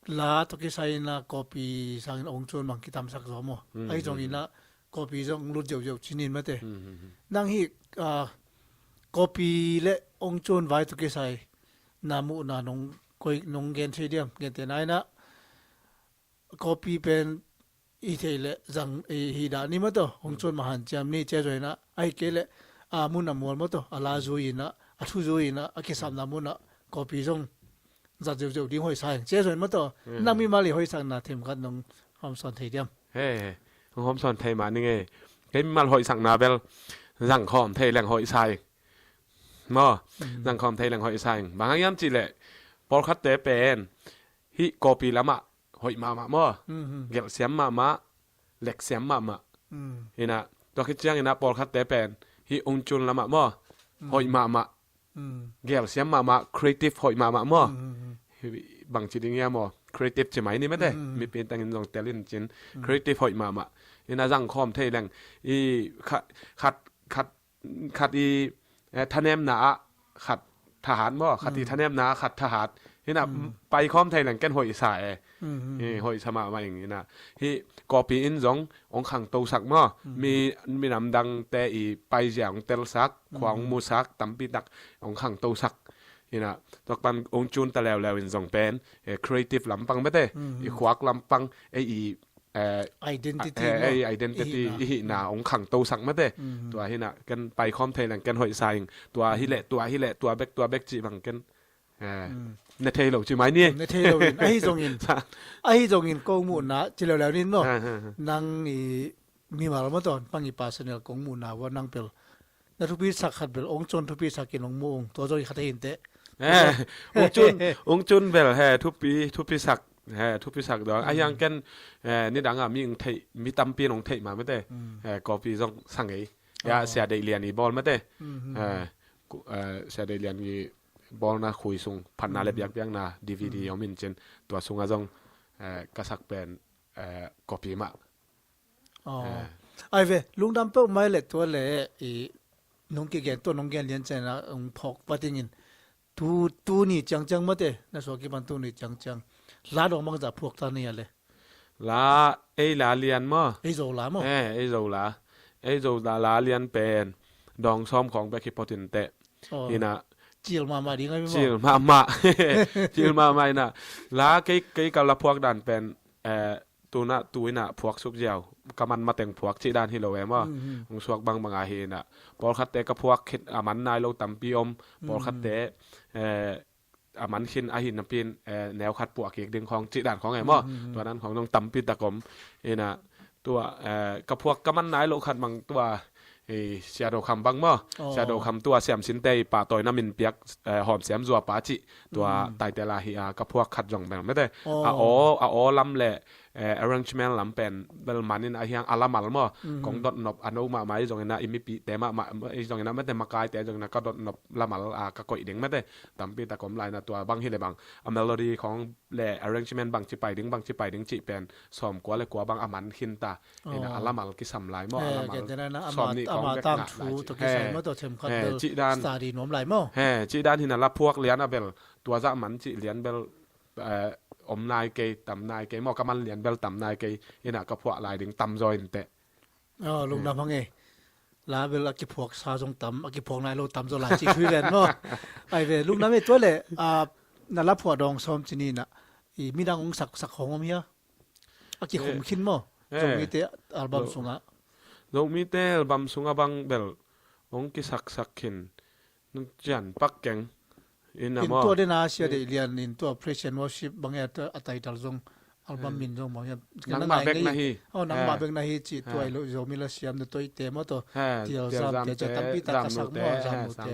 la tawh kisai in ah kawpi sangin ong cun bang kitamsak zaw maw. Ahi zongin ah kawpi zong lut ziauziau ci ni in mate. Nang hi, ah, kawpi le ong cun vai tawh kisai na muhna nong koi, nong gen thei diam? Gente na in ah kawpi pen i theih leh zang i hi dah ni maw tawh, ong cun mah hanciam ni, cia zuai in ah, ahi kei leh a mun a mual maw tawh, a la zui in ah, a thu zui in ah, a kisapna mun ah kawpi zong zat ziauziau ding hoih sa ing. Cia zuai in maw tawh, nang mimal i hoihsakna themkhat nong hawmsawn thei diam? He, he. Hong hawmsawn thei mah ning e. Kei mimal hoihsakna bel zangkhawm thei leng hoih sa ing. Maw, zangkhawm thei leng hoih sa ing. Bang hang hiam cih leh pawlkhatte pen hih kawpi lamah hoih mahmah maw. Gelhsiam mahmah, leksiam mahmah. Hi in ah, tua khit ciangin ah pawlkhatte pen hih ong cun lamah maw, hoih mahmah. Gelhsiam mahmah, creative hoih mahmah maw. Hi bangci ding hiam maw, creative ci mai ni mate. Mipi tengin zong tel in cin. Creative hoih mahmah. Hi in ah zangkhawm thei leng i khat, khat, khat khat i, eh, thanemna ah khat thahat maw, khat i thanemna ah khat thahat. Hi in ah paikhawm thei leng ken hoih sa e. Eh, hoih sa mahmah ing. Hi in ah hih kawpi in zong ong khangtosak maw. Mi, minam dangte i paizia ong telsak, khua ong musak, tampi tak ong khangtosak. Hi in ah tua pan ong cun ta leuleu in zong pen, eh, creative lampang mate, i khuak lampang, eh, i eh, identity, eh, maw, eh, identity i hihna, i hihna ong khangtosak mate. Tua hi in ah ken paikhawm thei leng ken hoih sa ing. Tua hi leh, tua hi leh, tua bek, tua bek cih bang ken, eh, ne thei lo ci mai ni. Ne thei lo in, ahi zongin, ahi zongin kong muhna ci leuleu ni in maw. Nang i mimal maw tawh, pang i personal kong muhna vua nang pel na thupisak khat bel ong cun thupisak in ong mu ung, tua zong i khat ahi inteh. Eh, ong cun, ong cun bel he thupi, thupisak He, thupisak dong. A hiang ken, eh, nidang a mi ong theih, mi tampi in ong theih mah mate. Mm. Eh, copy zong sa ngei. Ya, oh, Sia Deih Lian i bawl mate. Mm, mm. Eh, ku-, eh, Sia Deih Lian i bawlna khui sung, phatna le biakpiakna D V D om in cin. Tua sungah zong, eh, ka sak pen, eh, copy mah. Oh. Eh. Ai ve, lungdam peuh mai le tua le i nong kigen tua nong gen lian ciang a ong phawk va dingin. Tu, tuni ciangciang mate, na suak kipan tuni ciangciang. La dong bangzah phuak ta ni a le. La, ei la lian maw? Ei Zo la maw? Eh, ei Zo la. Ei Zo la, la lian pen. Dong sawm khawng bek hi pawtin teh. Oh. Ina. Cil mahmah ding a mi maw? Cil mahmah. Cil mahmah ina. La kei, kei ka la phuak dan pen, eh, tuna, tu ina phuak suk ziau. Ka man mateng phuak cih dan hi lo e maw? Mm, mm. Ong suak bangbang a hi ina. Pawlkhatte ka phuak khit a man nai lo tampi om. Pawlkhatte, eh, a man khin a hi napi in, eh, neu khat puah kik ding khawng cih dan khawng e maw? Mm, mm, mm. Tua dan khawng zong tampi tak om. Ina, tua, eh, ka phuak ka man nai lo khat bang tua, eh, Sia Do Kham bang maw? Oh. Sia Do Kham tua Siam Sinte i pahtawi na min piak, eh, Hawm Siam Zua pa cih tua, mm, title a hi a ka phuak khat zong bel mete. Oh. A aw, a aw lam le, eh, arrangement lam pen bel man in a hiang a lamal maw? Mm. Kong dot nop a no mahmah i zong ina i mipihte mahmah i zong ina mete makaite zong ina ka dot nop lamal a ka koih ding mete. Tampi tak om lai na tua bang hi le bang. A melody khawng le arrangement bang ci pai ding, bang ci pai ding cih pen sawm kua le kua bang a man khin ta. Ina a lamal kisam lai maw, a lamal sawm nih khawng bek ngah lai cih. He, cih dan. Study nuam lai maw. He, cih dan hi na la phuak lian a bel, tua zah man cih lian bel, eh, om nai kei, tam nai kei maw, ka man lian bel tam nai kei, ina ka phuah lai ding tam zaw in teh. Oh, lungdam hang e. La bel a kiphuak sa zong tam, a kiphuak nai lo tam zaw lai cih thui ven maw. Ai ve, lungdam e tua le, ah, na la phuah dong sawm ci ni na, i midang ong sak sak hong om hia? A kikhum khin maw? Eh. Zomite album sungah. Zomite album sungah bang bel ong kisaksak khin. Cian pak keng. Ina maw. Tua dena Sia Deih Lian in tua Praise and Worship bang e a title zong album min zong bang e. Nangmah bek na hi. Oh, nangmah bek na hi cih tua i lo Zomi la siam na toite maw to. Tial Zam te, tampi tak ka sak maw, Zam nu te.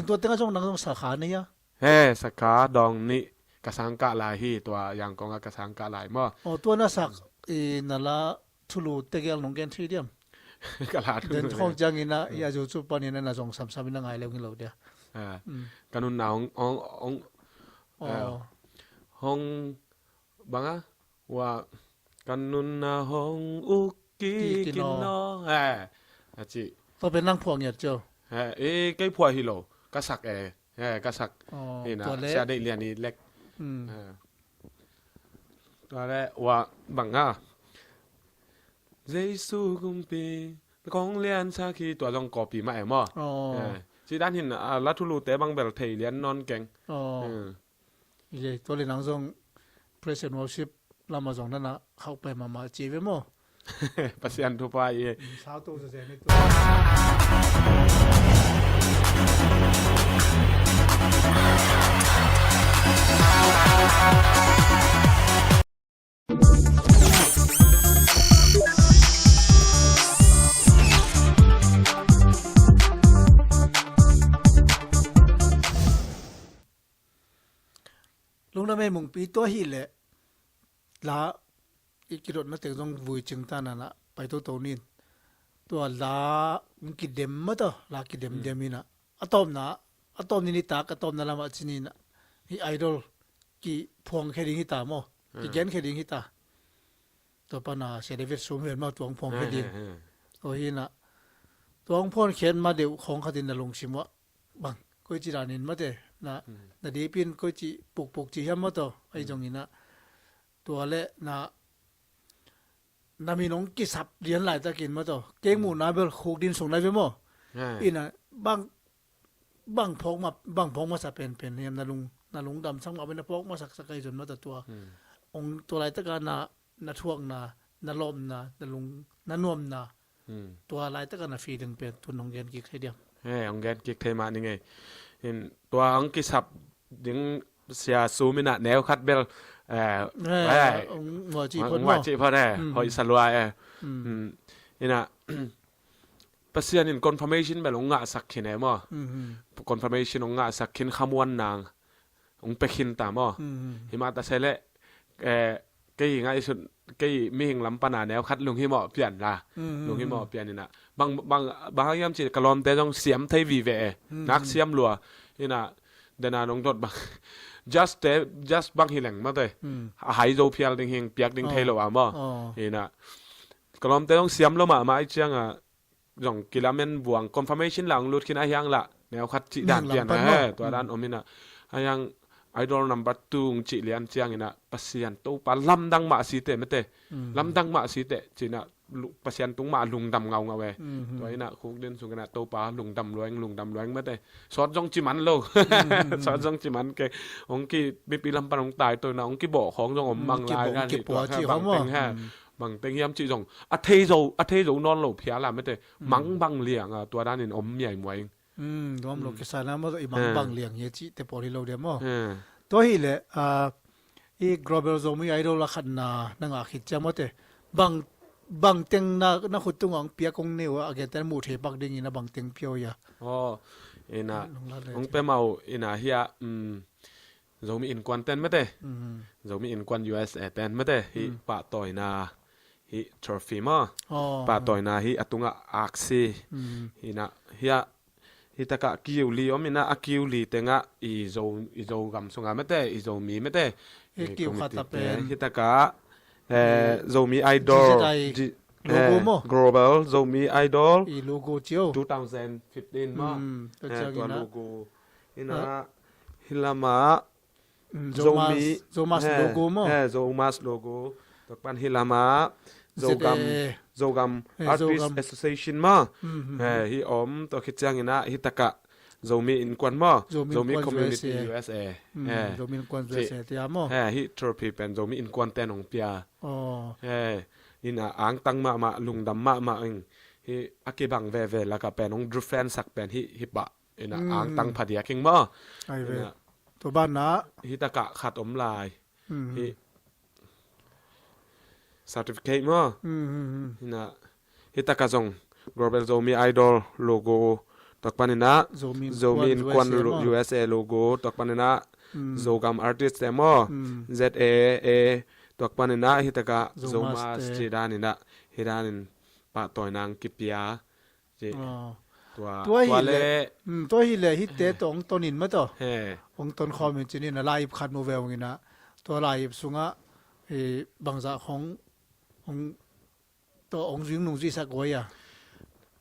In tua tengah zong nang zong sakha na hia? He, sakha dong nih ka sang kah lai hi, tua Yangon a ka sang kah lai maw. Oh, tua na sak, i na la thulu tegel nong gen thei diam? Ka la thulu. Den khawng ciang ina, i a zu cu pan ina na zong samsam ina ngai leng hi lo dia. Ka nunna hong, hong, hong, hong, banga, wa, ka nunna hong uk ki, ki, ki no. He, a ci. Tua pen nang phuah ngiat cio. He, e, kei phuah hi lo, ka sak e. He, ka sak. Ina, tua le. Sia Deih Lian i lek. He. Tua le, wa, bang ha. Jesu kumpi, kong lian sa khi tua zong copy mah e maw. He. Ci dan hin, a, la thulu te bang bel thei lian non keng. He. Ye, tua le nang zong Praise and Worship lama zong nana khauh pai mahmah ci ve maw. Pasian thupha i. Sau to zazan i tua. Lungdam e Mungpi, tua hi le la i kidotna teng zong vui cing ta nana pai toto nin. Tua la kidem mata, la kidem dem ina. A tawpna, a tawp ni nitak, a tawpna lamah ci nina. Hi idol kiphuang khe ding hita maw. Kigen khe ding hita. Tua pana Sia David Sum hian maw tuang phuang khe ding. Aw hina. Tuang phuang khen ma deuh khawng khatin na lungsim uah. Bang, koi ci danin mate. Na, na dipin koi ci pukpuk ci hiam maw taw. Ai zong ina. Tua le na, na min hong kisap lian laitakin maw taw. Keng muhna bel khuk din sung nai ve maw. Ina bang, bang phawk ma, bang phawk masa penpen hiam na lung, na lungdam sak mah pen na phawk masaksak ai zon mata tua. Hong tua laitaka na, na thuakna, na lawpna, na lung, na nuamna. Tua laitaka na feeling pen tun hong gen kik thei diam. He, hong gen kik thei mah ni ngei. In tua hong kisap ding sia sum ina neu khat bel, eh, hong muah cih phot e, hoih sa lua e. Ina, Pasian in confirmation bel hong ngahsak khin e maw. Confirmation hong ngahsak khin khamuan nang hong pia khin ta maw. Himah ta se leh eh, kei ngaihsun, kei mihing lam pana neu khat lunghimawh pian la. Lunghimawh pian ina. Bang, bang, bang hang hiam cih ka lawmte zong siam thei vive e. Nak siam lua. Ina, dena nong dot bang. Just te, just bang hi leng mate. A hai zo phial ding hing piak ding thei lo a maw. Ina. Ka lawmte zong siam lo mahmah i cianga zong kilamen buang confirmation la ong lut khin a hiang la neu khat cih dan pian he tua dan om ina a hiang idol number two ong cih lian ciang ina Pasian Topa lamdang mah site mete lamdang mah site cina Pasian tung mah lungdam ngaungau e tua ina khuk din sung ina Topa lungdam lueng lungdam lueng mete sawt zong ci man lo sawt zong ci man ke ong ki mipi lam pan ong tai to ina ong ki bawh khawng zong om mang lai dan hi tua bang teng he bang teng hiam cih zong a thei zo a thei zo nawn lo phial a mete mang bang liang a tua danin om miai muai ing. Nuam lo kisa na maw i mang bang liang hi a cih te pawl hi lo dia maw. Tua hi leh i Global Zomi Idol a khatna na ngah khit ciang maw te bang bang teng na na khut tungah ang piak kong neu a a gente na muh thei pak dingin a bang teng pia uh ia. Aw ina ong pe mau ina hia Zomi Innkuan ten mete. Zomi Innkuan U S A ten mete. Hi pahtawina hi trophy maw. Pahtawina hi a tungah aksi. Hina hia hi takah kiu li om ina a kiu li tengah i zo i zo gam sunga mete i zo mi mete. Hi kiu khata pen hi takah Zomi Idol Global Zomi Idol i logo cio two thousand fifteen maw. Tua logo ina hi lamah Zomi Zomas logo maw. Zomas logo tua pan hi lamah Zogam Zogam Artist Association maw. Hi om tua khit ciang ina hi takah Zomi Innkuan maw. Zomi Community U S A. Zomi Innkuan U S A tia maw. Hi trophy pen Zomi Innkuan ten hong pia. Ina angtang mahmah lungdam mahmah ing hi a kibang veve lakah pen hong defend sak pen hi hi pah. Ina angtang phadiak ing maw. Tua banah hi takah khat om lai. Hi certificate maw. Ina hi takah zong Global Zomi Idol logo tua pan ina Zomi Innkuan U S A logo tua pan ina Zogam Artist te maw. Z A A tua pan ina hi takah Zomas ci dan ina hi danin pahtawina ang kipia. Tua hi leh tua hi leh hite tawh ong tonin mataw ong ton khawmin cinin a lai-ip khat mu ve ong ina tua lai-ip sungah bangzah khong ong tawh ong zuing nung zuihsak guai a.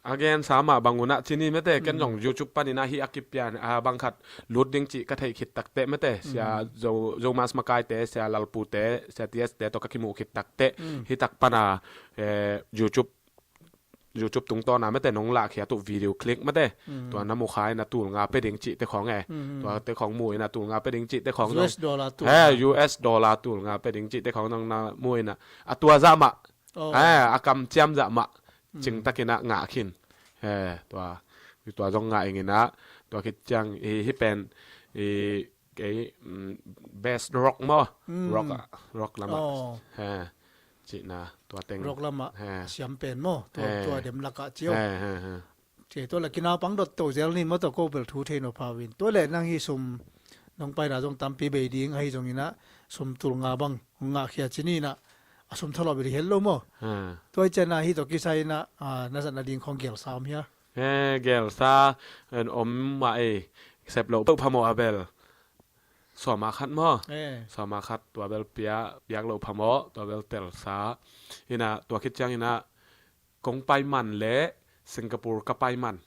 A gensa mah bang unah cini mete ken zong YouTube paninah hi a kipian a bangkhat lut ding cih ka theih khit takte mete sia Zomas makaite sia lalpute sia T S te tawh ka kimuh khit takte hi tak pana YouTube YouTube tungtawna mete nong lahkhiat uh video click mete tua na mukha ina tul nga pe ding cihte khawng e. Tuate khawng mu ina tul nga pe ding cihte khawng US dollar tul nga pe ding cihte khawng nong na mu ina a tua zah mah a kamciam zah mah cingtakinah ngah khin. Tua zong ngah inginah tua khit ciang hi pen kei best rock maw rock rock lamah cihna tua teng rock lamah siam pen maw tua dem lakah cio. Tua la kinaupang dot to zel ni maw tua ko bel thu thei no phawin tua le nang hi sum nong paina zong tampi bei ding ahi zonginah sum tul nga bang hong ngahkhia cininah a sum thalawh bel hi het lo maw. Tua i cianah hi tawh kisai inah na zatna ding khawng gelsa om hia? Gelsa en om mah ei sep loh peuh phamawh a bel sawma khat maw? Sawma khat tua bel pia piak loh phamawh tua bel telsa. Inah tua khit cianginah kong paiman le Singapore ka paiman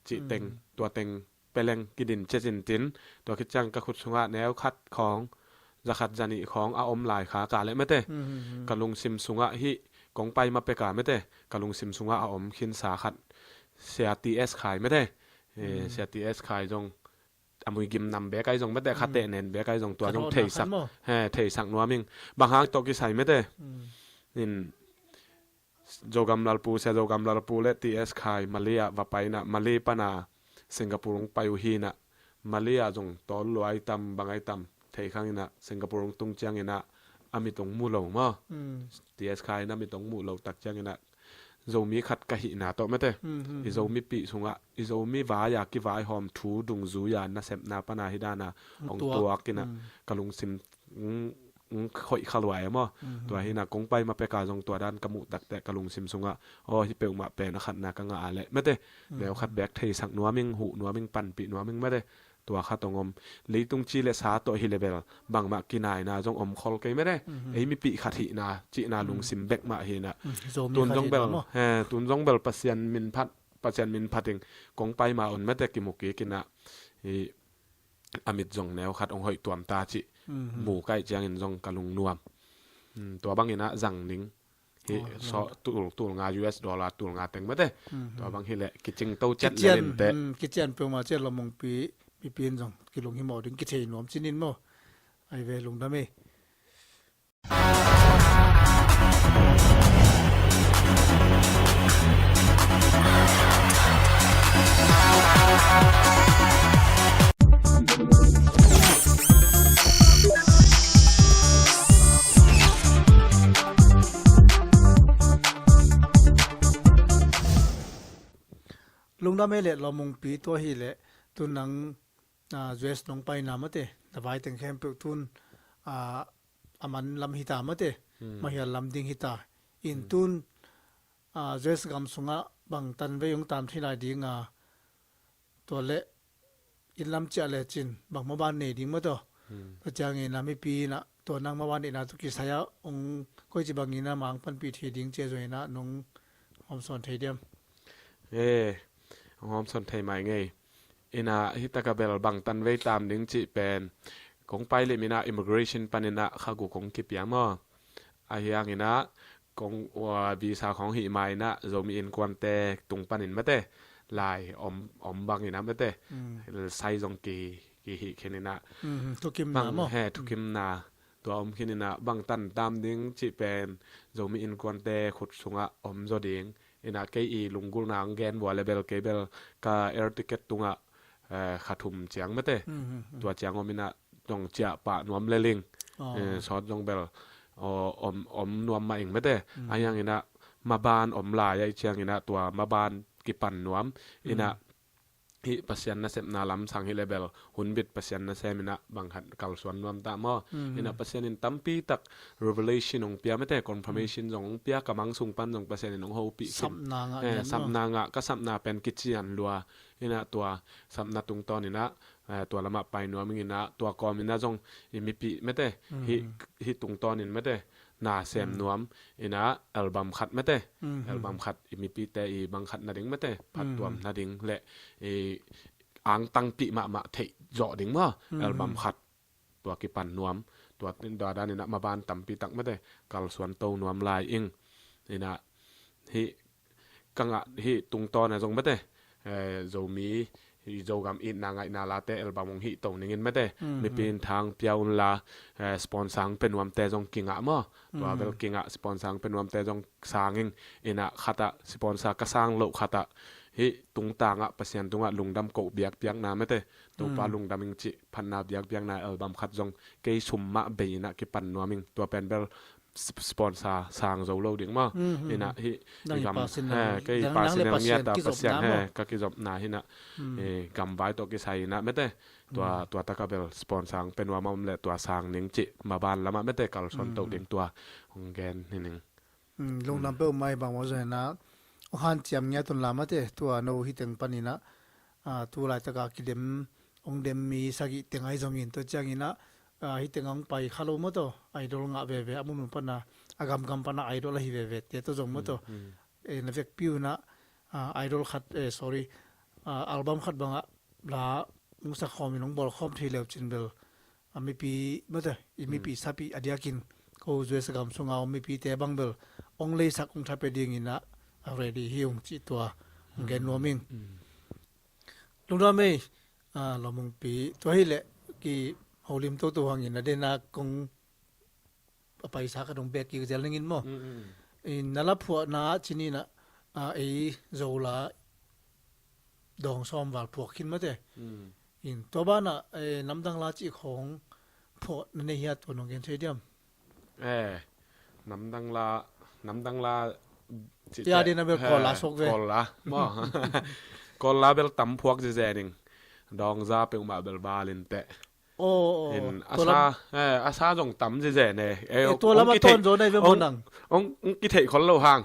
cih teng tua teng peleng kidin cecintin tua khit ciang ka khut sungah neu khat khawng zakhat zanih khawng a om lai kha ka leh mete ka lungsim sungah hih kong paima peka mete ka lungsim sungah a om khinsa khat sia T S Khai mete. Sia T S Khai zong a muigim nam bek ai zong mete kha tehnen bek ai zong tua zong theisak theisak nuaming bang hang tawh kisai mete in Zogam lalpu sia Zogam lalpu le T S Khai Malay ah va paina Malay pana Singapore hong pai uh hinah Malay ah zong tawl lua ai tam bang ai tam thei khanginah Singapore hong tung cianginah a mit hong mu lo maw? T S Khai inah mit hong muh lo tak cianginah Zomi khat ka hihna tawh mete i Zomi pih sungah i Zomi vai-a kivaihawm thu dungzui-a nasepna pana hi dana hong tuak inah ka lungsim hong khoih kha lua e maw. Tua hi-in ah kong pai ma pek a zong tua dan ka muh takteh ka lungsim sungah, aw, hih peuhmah pen a khatna ka ngah a leh mate, neu khat bek theisak nuam ing, huh nuam ing, panpih nuam ing mate. Tua khat hong om. Leitung ci le sa tawh hi le bel bangmah kinaina zong om khol kei mate. Ei mipi khat hihna cihna lungsim bek mah hi-in ah, tun zong bel, tun zong bel Pasian min phat, Pasian min phat ing, kong pai ma un mate, kimu kik in ah, hi, a mit zong neu khat hong hoih tuam ta cih mu ka hih ciangin zong ka lungnuam. Tua bangin ah zang ning. Hi, tul, tul nga U S dollar, tul nga teng mate. Tua bang hi leh kicing to ciat lel inteh. Kician peuhmah ciat, Lawmungpi mipi in zong kilunghimawh ding, kithei nuam cinin maw. Ai ve, lungdam ei. Lungdam ei leh Lawmungpi, tua hi leh tun nang, ah, U S nong paina mate, na vai teng khempeuh tun, ah, a man lam hi ta mate, mahial lam ding hi ta. In tun, ah, U S gam sungah bang tanvei hong tam thei lai ding a, tua leh inn lam ciah lecin bang maban nei ding maw taw. Tua ciangin ah mipi in ah tua nang maban neihna tawh kisai ah hong koici bangin ah mang panpih thei ding ci a, zong in ah nong hawmsawn thei diam? Eh, hong hawmsawn thei mai ngei. In ah hih tak a bel bang tanvei tam ding cih pen kong pai lim in ah immigration panin ah kha guk kong kipia maw. Ahi hangin ah kong, ua, visa khawng hih ma in ah Zomi Innkuante tung panin mate, lai om, om bangin ah mate, sai zong ki, kihih khin in ah. Thukimna maw? He, thukimna. Tua om khin in ah bang tan tam ding cih pen Zomi Innkuante khut sungah om zaw ding. In ah kei i lunggulhna hong gen vua le bel, kei bel ka air ticket tungah, eh, kha thum ciang mate. Tua ciang om in ah zong ciah pah nuam lel ing. Eh, sawt zong bel, aw, om, om nuam mah ing mate. Ahi hangin ah maban om lai ahih ciangin ah tua maban kipan nuam. In ah hih Pasian nasepna lam sang hi le bel hun bit Pasian nasem in ah bang khat kalsuan nuam ta maw. In ah Pasian in tampi tak revelation hong pia mate, confirmation zong hong pia, ka mang sung pan zong Pasian in hong hopih khin. Sapna ngah, eh, sapna ngah, ka sapna pen kician lua. In ah tua sapna tungtawn in ah, eh, tua lamah pai nuam ing. In ah tua kawm in ah zong i mipi mate, hih, hih tungtawn in mate, na sem nuam. In ah album khat mate, album khat i mipite i bang khat nading mate, phattuam nading le i angtangpih mahmah theih zawh ding maw. Album khat tua kipan nuam, tua, tua dan in ah maban tampi tak mate kalsuan to nuam lai ing. In ah hih ka ngah hih tungtawn ah zong mate, eh, Zomi, hih Zogam itna ngaihna late album hong hih to ning in mate, mipi in thang pia un la, eh, sponsor hong pe nuamte zong kingah maw. Tua bel kingah, sponsor hong pe nuamte zong sang ing. In ah khat ah sponsor ka sang loh khat ah hih tungtang ah Pasian tungah lungdam koh biakpiakna mate, Topa lungdam ing cih phatna biakpiakna album khat zong kei sum mah bei in ah kipan nuam ing. Tua pen bel sp-, sponsor sang zo lo ding maw. In ah hih i gam, kei i pasin ngiat a Pasian, he, ka kizopna hi in ah, eh, gamvai tawh kisai in ah mate, tua, tua tak a bel sponsor hong pe nuam a om leh tua sang ning cih maban lamah mate kalsuan to ding, tua hong gen hi ning. Lungdam peuhmah ei, bang maw zong in ah hong hanciam ngiat un la mate, tua no hih teng pan in ah, ah, tu laitak a kidem, hong dem mi sagih teng ahi zongin, tua ciangin ah, ah, hih teng hong pai kha lo maw taw, idol ngah veve, a munmun pan a, a gamgam pan a idol ahi veve te tawh zong maw taw. Eh, na vekpi un ah, ah, idol khat, eh, sorry, ah, album khat bang ah la hong sak khawm in hong bawl khawm thei le uh cin bel, a mipi mate, i mipi sapih a diakin ko U S gam sung a om mipite bang bel hong leisak, hong tha pia ding in ah a ready hi ung cih tua hong gen nuam ing. Lungdam ei, ah, Lawmungpi, tua hi leh kiholim toto hangin a den a kong a paisa ka dong bek kik zel ning in maw. In na la phuahna ah cin in ah, ah, ei Zo la dawng sawm val phuak khin mate. In tua ban ah, eh, namdang la cih khawng phuah na nei hiat, tua nong gen thei diam? Eh, namdang la, namdang la cih tia ding a bel Kawl la, eh, sok ve. Kawl la maw. Kawl la bel tam phuak zezen ing. Dawng za peuhmah bel val inteh. Aw, aw. In a sa, eh, a sa zong tam zezen e. Eh, tua lam a tawn zaw nai ve maw nang? Ong, ong kitheih khol lo hang.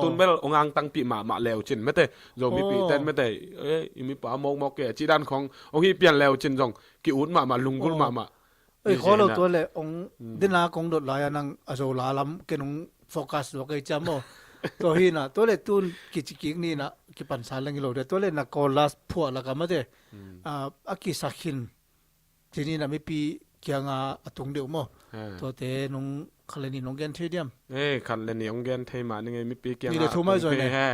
Tun bel ong angtangpih mahmah leu cin mete. Zomi pih ten mete. Eh, i mipa mawkmawk ke a cih dan khong ong hih pian leu cin zong ki-ut mahmah, lunggulh mahmah. Ei, khol lo tua le ong dena kong dot lai a nang a Zo la lam ken ong focus lo kei ciam maw? Tua hi na, tua le tun kici kik ni na, kipansa leng hi lo de. Tua le na Kawl la phuah lak a mate. A, a kisak hin cini na mipi kianga a tung deuh maw? Tuate nong khat le nih nong gen thei diam? Eh, khat le nih ong gen thei mah ni ngei, mipi kianga a tung thei he.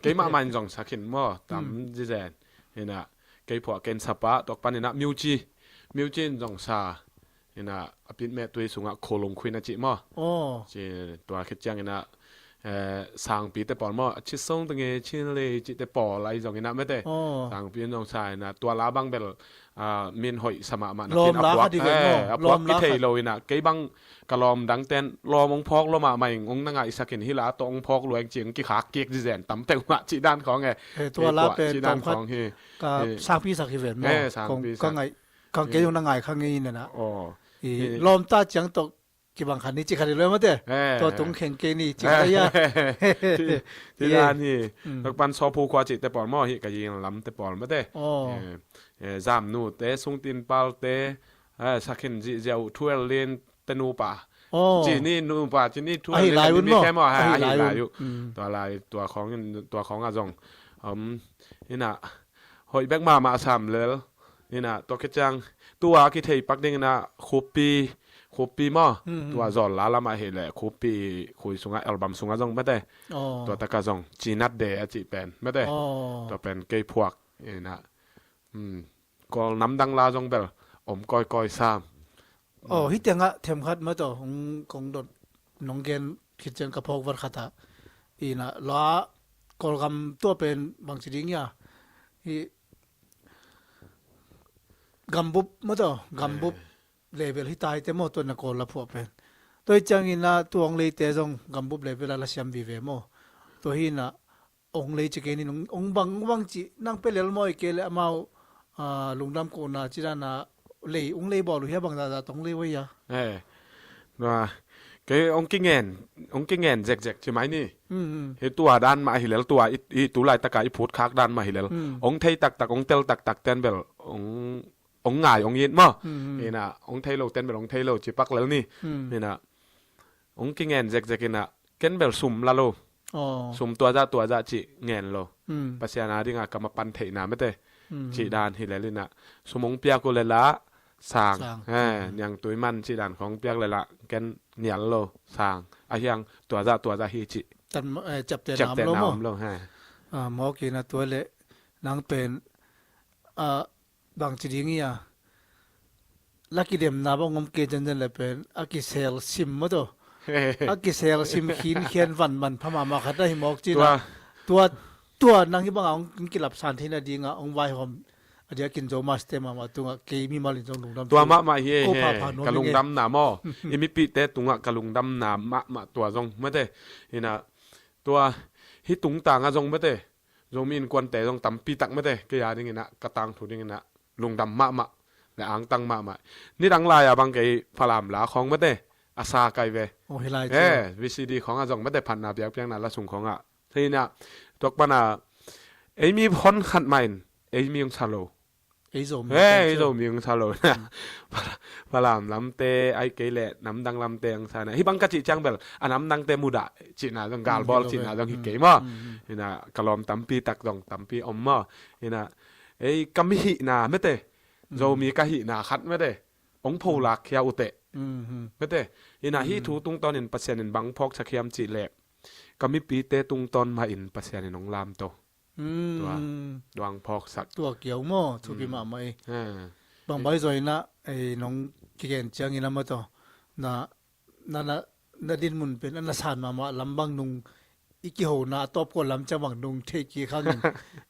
Keimah mah in zong sak hin maw? Tam zizen. Hi na, kei phuah ken sapa, tuak pan hi na, Miuci. Miuci in zong sa. Hi na, a pitmeh tui sungah kholung khuin a cih maw? Ci, tua khit ciang hi na, eh, sangpi te pawl maw? A ci song te nge, ci le, ci te pawl a i zong hi na mete. Sangpi in zong sa hi na, tua la bang bel, ah, min hoih sa mahmah na kin a puak, eh, a puak ki thei lo hi na, kei bang ka lawm dang ten lawm ong phawk lo mahmah ing, ong na ngaihsak in hi la tawh ong phawk lueng ci ong kikhak kik zizen tam teng mah cih dan khawng e. Tua la pen tawm khat ka sangpi sak hi ven maw? Kong ka ngaih, kang kei ong na ngai kha ngei hi na. Lawmta ciang tawh kibang khan ni ci khan ni lo mate. Tua tung kheng kei ni ci khan ya. Ti dan hi. Tok pan sawphu khua cih te pawl maw, hi ka ying lam te pawl mate. Zamnu te, sungtin pal te, sakhin zihziau thuel lin te nupa. Cini nupa, cini thuel lin te mi khe maw, ahi lai uh. Tua lai, tua khawng, tua khawng a zong. Hi na, hoih bek mahmah sam lel. Hi na, tua khit ciang, tua kithei pak ding hi na, Khuppi, Khuppi maw? Tua zawl la lamah hi le, Khuppi khui sungah, album sungah zong mete. Tua taka zong, Cinat De a cih pen, mete. Tua pen kei phuak, hi na. Kawl namdang la zong bel, om kawikawi sam. Aw, hi tengah themkhat mah tawh, hong kong dot nong gen khit ciang ka phawk vat khat ah. Ina, la Kawlgam tua pen bangci ding ia. Hi gambup mah tawh, gambup level hi tai te maw tua na Kawl la phuah pen. Tua hi ciangin ah tua hong leite zong gambup level ah la siam vive maw. Tua hi na, ong lei ci kei nin, ong bang, ong bang ci, nang pe lel mawi kei le amau, ah, lungdam kohna ci dana lei, ong lei bawl uh hia bang zahzah tong lei uh hia. Eh, na, kei ong kingen, ong kingen zekzek ci mai ni. Hi tua dan mah hi lel tua, i, i tu laitaka i phut khak dan mah hi lel. Ong thei taktak, ong tel taktak ten bel, ong, ong ngai, ong it maw. Ina, ong thei lo ten bel, ong thei lo ci pak lel ni. Ina, ong kingen zekzek ina, ken bel sum la lo. Sum tuazah tuazah cih ngen lo. Pasian a dinga ka mapan theihna mete. Cih dan hi lel ina. Sum ong piak uh le la sang. Sang. He, niang tui man cih dan khong piak le la ken nial lo sang. A hiang tuazah tuazah hi cih. Tan, eh, ciaptehna om lo maw. Ciaptehna om lo, he. Ah, mawk ina tua le nang pen, ah, bangci ding ia. La kidemna bang om kei zenzen le pen a kisel sim maw tawh. A kisel sim khinkhian van man pha mahmah khat a hi mawk cina. Tua, tua nang hi banga ong kilap san theina dinga ong vaihawm a dia kin zo maste mahmah tungah kei mimal in zong lungdam. Tua mahmah hi e, he, ka lungdamna maw. I mipihte tungah ka lungdamna mahmah tua zong mate. Ina, tua hi tungtanga zong mate. Zomi innkuante zong tampi tak mate, kei a dingin ah, ka tangthu dingin ah, lungdam mahmah, le angtang mahmah. Nidang lai-a bang kei Falam la khawng mate, a sa kai ve. Oh, hi lai cia. Eh, V C D khawng ah zong mate, phatna biakpiakna la sung khawng ah. Thei ina, tuak pana, ei mi hon khat mah in, ei mi hong sa lo. Ei Zomi, ei Zomi hong sa lo na. Falam lamte, ai kei le namdang lamte hong sa na. Hih bang ka cih ciang bel, a namdangte mudah cihna zong, galbawl cihna zong hi kei maw. Ina, ka lawm tampi tak zong tampi om maw. Ina, ei ka mihihna mete, Zomi ka hihna khat mete, hong pholak khia uh teh. Mete, ina hih thu tungtawnin Pasian in bang phawksak hiam cih leh, ka mipite tungtawn mahin Pasian in hong lamto. Tua, duang phawksak. Tua kiau maw, thupi mahmah i. Bang bai zaw ina, ei nong kigen ciangin a maw tawh. Na, na, na, na dinmun pen, na san mahmah lam bang nung i kihona a tawp kua lam ciang bang nung thei kik hangin.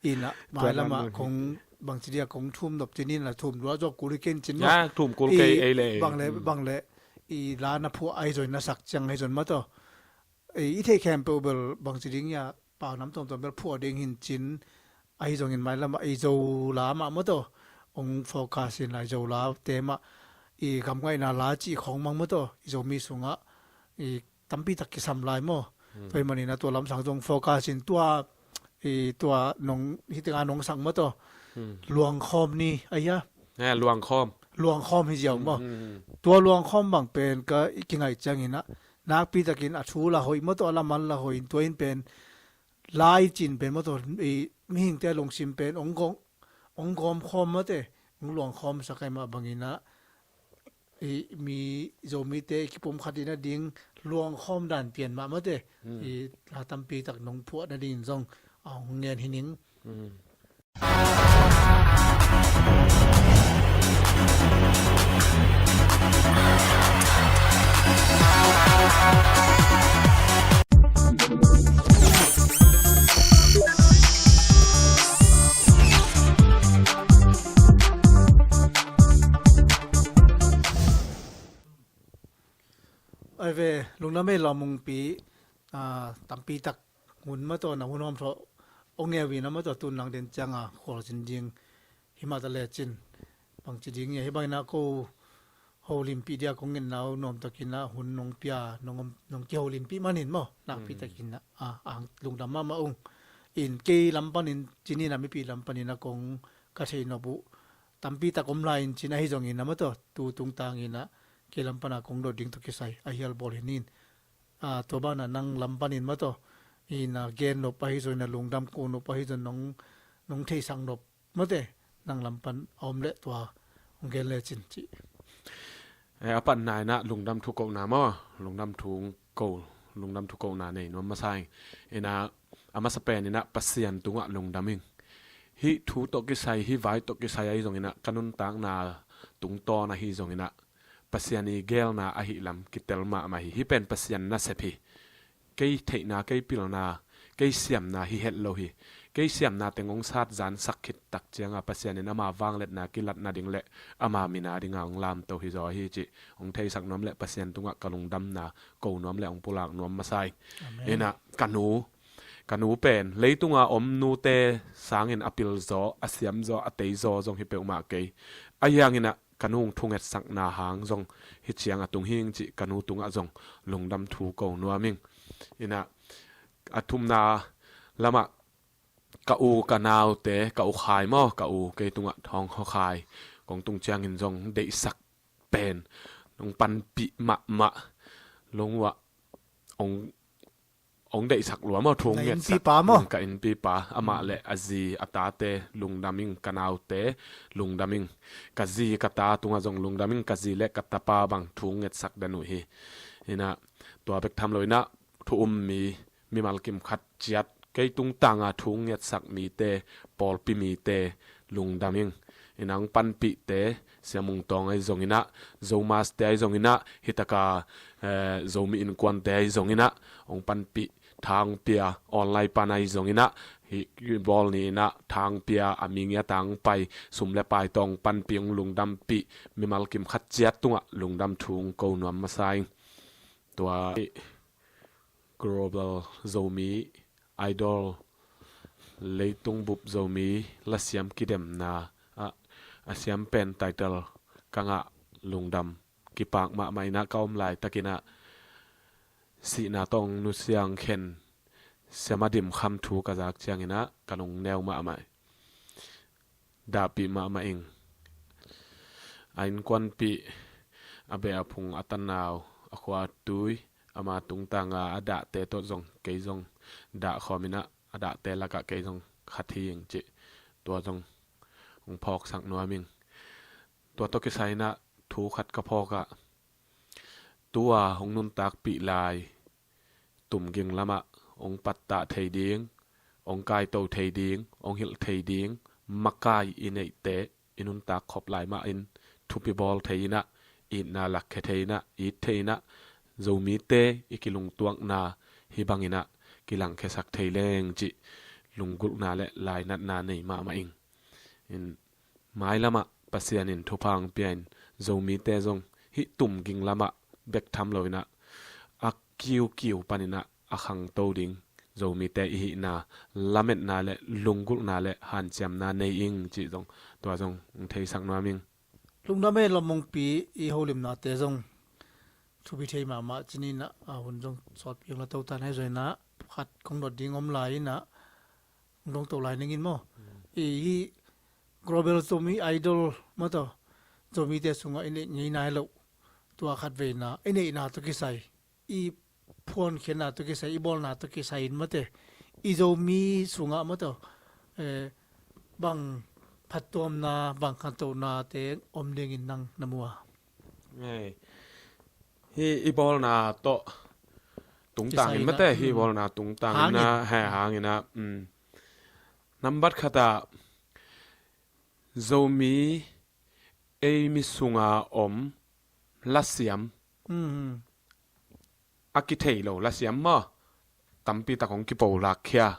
Ina, mai lama kong bangci dia kong thum nop cinin la thum dua zawk kul hi ken cin maw. Ya, thum kul kei ei le. Bang le, bang le, i la na phuah ai zaw ina sak ciang ai zaw maw tawh. Ei, i theih khempeuh bel bangci ding ia, pau nam tuamtuam bel phuah ding hin cin, ahi zongin mailam ah ei Zo la mah maw tawh, hong focus in lai Zolate mah i gamngaihna la cih khawng mang maw tawh i Zomi sungah i tampi tak kisam lai maw. Tua hi manin a tua lamsang zong focus in tua i tua nong hi tenga nong sang maw tawh luangkhawm ni a hia. Eh, luangkhawm. Luangkhawm hi ziau maw. Tua luangkhawm bang pen ka i kingaih ciangin ah nakpi takin a thu la hoih maw tawh a laman la hoih in tua in pen lai cin pen maw tawh i mihingte a lungsim pen ong gawng ong gawmkhawm mawte ong luangkhawm sak ai mah bangin ah i mi Zomite i kipumkhat in a ding luangkhawm dan pian mah mawte i la tampi tak nong phuah nadingin zong a hong ngen hi ning. Ai ve, lungdam ei lawmungpi, ah, tampi tak hun maw tawh na hun hawm tawh ong neu in a maw tawh tun nang den cianga khualzin ding hi mah ta lecin bangci ding hi a hi bangin ah ko holimpih dia kong ngen nau nuamtakin ah hun nong pia nong, nong kiholimpih manin maw nakpi takin ah, ah, ang lungdam mahmah ung. In kei lam panin cinin ah mipi lam panin ah kong ka thei nop uh tampi tak om lai in cin ahi zongin a maw tawh tu tungtangin ah kei lam pana kong dot ding tawh kisai a hial bawl hi nin. Ah, tua banah nang lam panin maw tawh in ah gen nop ahi zongin ah lungdam ko nop ahi zong nong, nong theisak nop mawte nang lam pan a om leh tua hong gen lecin cih. Eh, a panna in ah lungdam thu kohna maw, lungdam thu ko, lungdam thu kohna nei nuam masa ing. In ah a masa pen in ah Pasian tungah lungdam ing. Hih thu tawh kisai, hih vai tawh kisai ahi zongin ah ka nuntakna tungtawn ahi zongin ah Pasian i gelna ahi lam kitel mahmah hi. Hih pen Pasian nasep hi. Kei theihna, kei pilna, kei siamna hi het lo hi. Kei siamna teng hong sat zansak khit tak cianga Pasian in ama vangliatna kilat nading le ama mina dinga hong lamto hi zaw hi cih hong theisak nuam le Pasian tungah ka lungdamna ko nuam le hong pulak nuam masa ing. Amen. In ah ka nu, ka nu pen leitunga om nute sangin a pil zaw, a siam zaw, a tei zaw zong hi peuhmah kei. Ahi hangin ah ka nu thungetsakna hang zong hih ciang a tung hing cih ka nu tungah zong lungdam thu ko nuam ing. In ah a thumna lamah ka u ka naute, ka u Khai maw, ka u kei tungah thawng haw Khai kong tung ciangin zong deihsak pen nong panpih mahmah. Lungua ong ong deihsak lua maw, thung ngetsak. Ka innpipa maw? Ka innpipa, amah le a zi a tate lungdam ing, ka naute lungdam ing, ka zi ka ta tungah zong lungdam ing, ka zi le ka tapa bang thung ngetsak den uh hi. In ah tua bek tham lo in ah thu um mi, mimal kim khat ciat kei tungtanga thung ngetsak mite, pawlpi mite lungdam ing. In ah hong panpihte, Sia Mung Tawng ahi zongin ah, Zomaste ahi zongin ah, hitaka, eh, Zomi Innkuante ahi zongin ah hong panpih, tha hong pia, online pan ahi zongin ah, hih bawl ni in ah tha hong pia, a mi ngiat a hong pai, sum le pai tawh hong panpih, hong lungdampih mimal kim khat ciat tungah lungdam thu hong ko nuam masa ing. Tua Global Zomi Idol, leitung bup Zomi lasiam kidemna ah a siam pen title ka ngah lungdam kipak mahmah in ah, ka om laitakin ah sihna tawh nusia khen Sia Ma Dim Kham thu ka zak ciangin ah ka lungneu mahmah. Dahpih mahmah ing. A innkuanpih, a beh a phung, a tanau, a khua a tui, ama tungtanga a dahte tawh zong kei zong dah khawm in ah, a dahte lakah kei zong khat hi ing cih tua zong hong phawksak nuam ing. Tua tawh kisai in ah thu khat ka phawk ah, tua hong nuntakpih lai tumging lamah hong pattah thei ding, hong kaito thei ding, hong hilh thei ding makai i neihte, i nuntak khop lai mahin thupi bawl thei in ah, itna lakkhia thei in ah, it thei in ah, Zomite i kilungtuakna hih bangin ah kilangkhiasak thei leng cih lunggulhna le lainatna nei mahmah ing. In mailamah Pasian in thupha hong pia in, Zomite zong hih tumging lamah bek tham lo in ah, a kiukiu panin ah a khangto ding, Zomite i hihna lametna le lunggulhna le hanciamna nei ing cih zong tua zong hong theisak nuam ing. Lungdam e, Lam Mungpi, i holimnate zong thupi thei mahmah ci-in ah, a hun zong sawtpi hong la to ta na hi zong in ah, khat kong dot ding om lai in ah, hong dong to lai ning in maw. I hih Global Zomi Idol maw tawh, Zomite sungah i neih ngei nai loh, tua khat veina i neihna tawh kisai, i phuankhiatna tawh kisai, i bawlna tawh kisai in maw te, i Zomi sungah maw tawh, eh, bang phattuamna, bang khantohnate om dingin nang na mu a? Hei. Hih i bawlna tawh tungtangin maw te, hih i bawlna tungtangin ah, he, hangin ah, um, nambat khat ah Zomi ei mi sunga om lasiam, a kithei lo lasiam maw, tampi tak hong kipolak khia,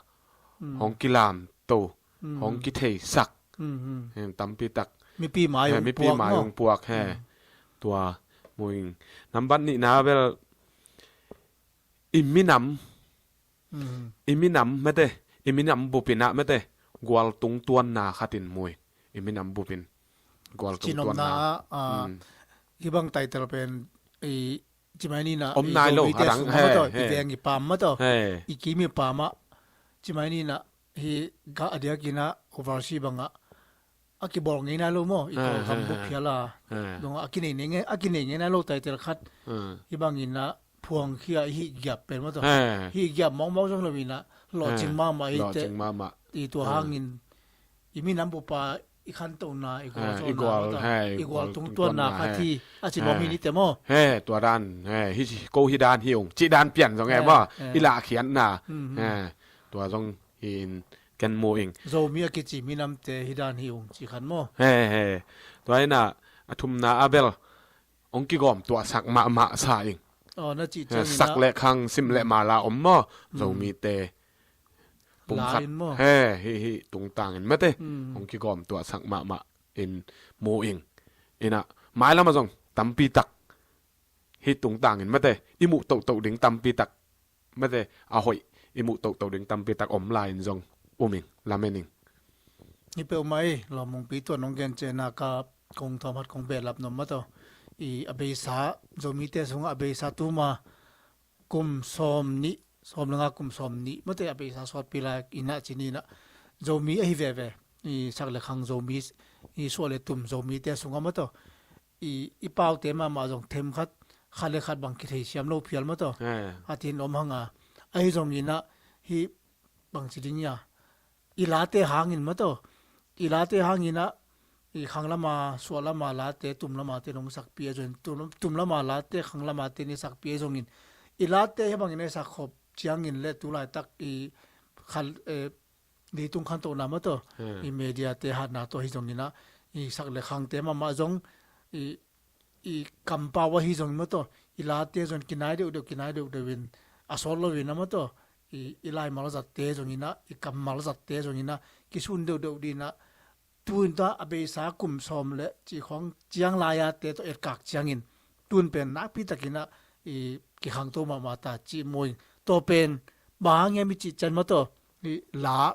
hong kilamto, hong kitheisak, tampi tak mipi mai hong puak, he. Tua mu ing. Nambat nihna bel i minam, i minam maw te, i minam bupin ah maw te, gualtung tuanna khatin mu ing. I minam bupin gualtung tuanna. Hih bang title pen i ci mai ni in ah, om nai lo, i Zomite sung maw tawh, i veng i pam maw tawh, i kim i pam ah, ci mai ni in ah, hih gah a diakin ah overseas bangah a kibawl ngei nai lo maw, i Kawlgam bup phial a dongah a kinei ngei, a kinei ngei nai lo title khat. Hih bangin ah phuangkhia i hih giap pen maw tawh, hih giap mawkmawk zong lo in ah lawhcing mahmah hi teh. I tua hangin i minam bupa i khantohna, i gualtung tuanna khat hi a ci bawm hi ni teh maw. He, tua dan, he, hih ko hih dan hi ung cih dan pian zong e maw, i lahkhiatna. Tua zong hi in ken mu ing. Zomi a kici minamte hih dan hi ung cih khat maw. He, he. Tua in ah a thumna ah bel hong kigawm tuahsak mahmah sa ing. Sak le khang, sim le mala om maw, Zomite pum khat, he, hih, hih tungtangin maw te, hong kigawm tuahsak mahmah in mu ing. In ah mailam ah zong tampi tak hih tungtangin maw te, i muh tohtoh ding tampi tak maw te, a hoih i muh tohtoh ding tampi tak om lai in zong um ing, lamen ing. Hi peuhmah ei, Lam Mungpi, tua nong gen ciangin ah kong thawm khat kong behlap nuam maw tawh, i a beisa, Zomite sungah a beisa tuma kum sawm nih, sawm le nga, kum sawm nih maw te, a beisa sawtpi lai in ah ci ni in ah, Zomi ahi veve, i sak le khang Zomi, i suah le tum Zomite sungah maw tawh, i, i paute mahmah zong them khat, khat le khat bang kitheisiam lo phial maw tawh, a tin om hang a, ahi zongin ah hih bangci ding ia, i late hangin maw tawh, i late hangin ah, i khang lama, suah lama late, tum lama te nong sakpi a zong, tum, tum lama late, khang lama te ni sakpi a zongin, i late hih bangin a i sak khop ciangin le tu laitak i khal, eh, leitung khantohna maw tawh, i mediate hatna tawh ahi zongin ah, i sak le khangte mahmah zong, i, i kampau ahi zongin maw tawh, i late zong kinai deuhdeuh, kinai deuhdeuh in, a sawt lo in ah maw tawh, i, i laimal zatte zongin ah, i kammal zatte zongin ah, kisun deuhdeuh ding in ah, tu in tawh a beisa kum sawm le cih khawng ciang lai-ate tawh etkak ciangin, tu in pen nakpi takin ah i kikhangto mahmah ta cih mu ing. Tua pen bang hang hiam i cih ciang maw tawh, i la,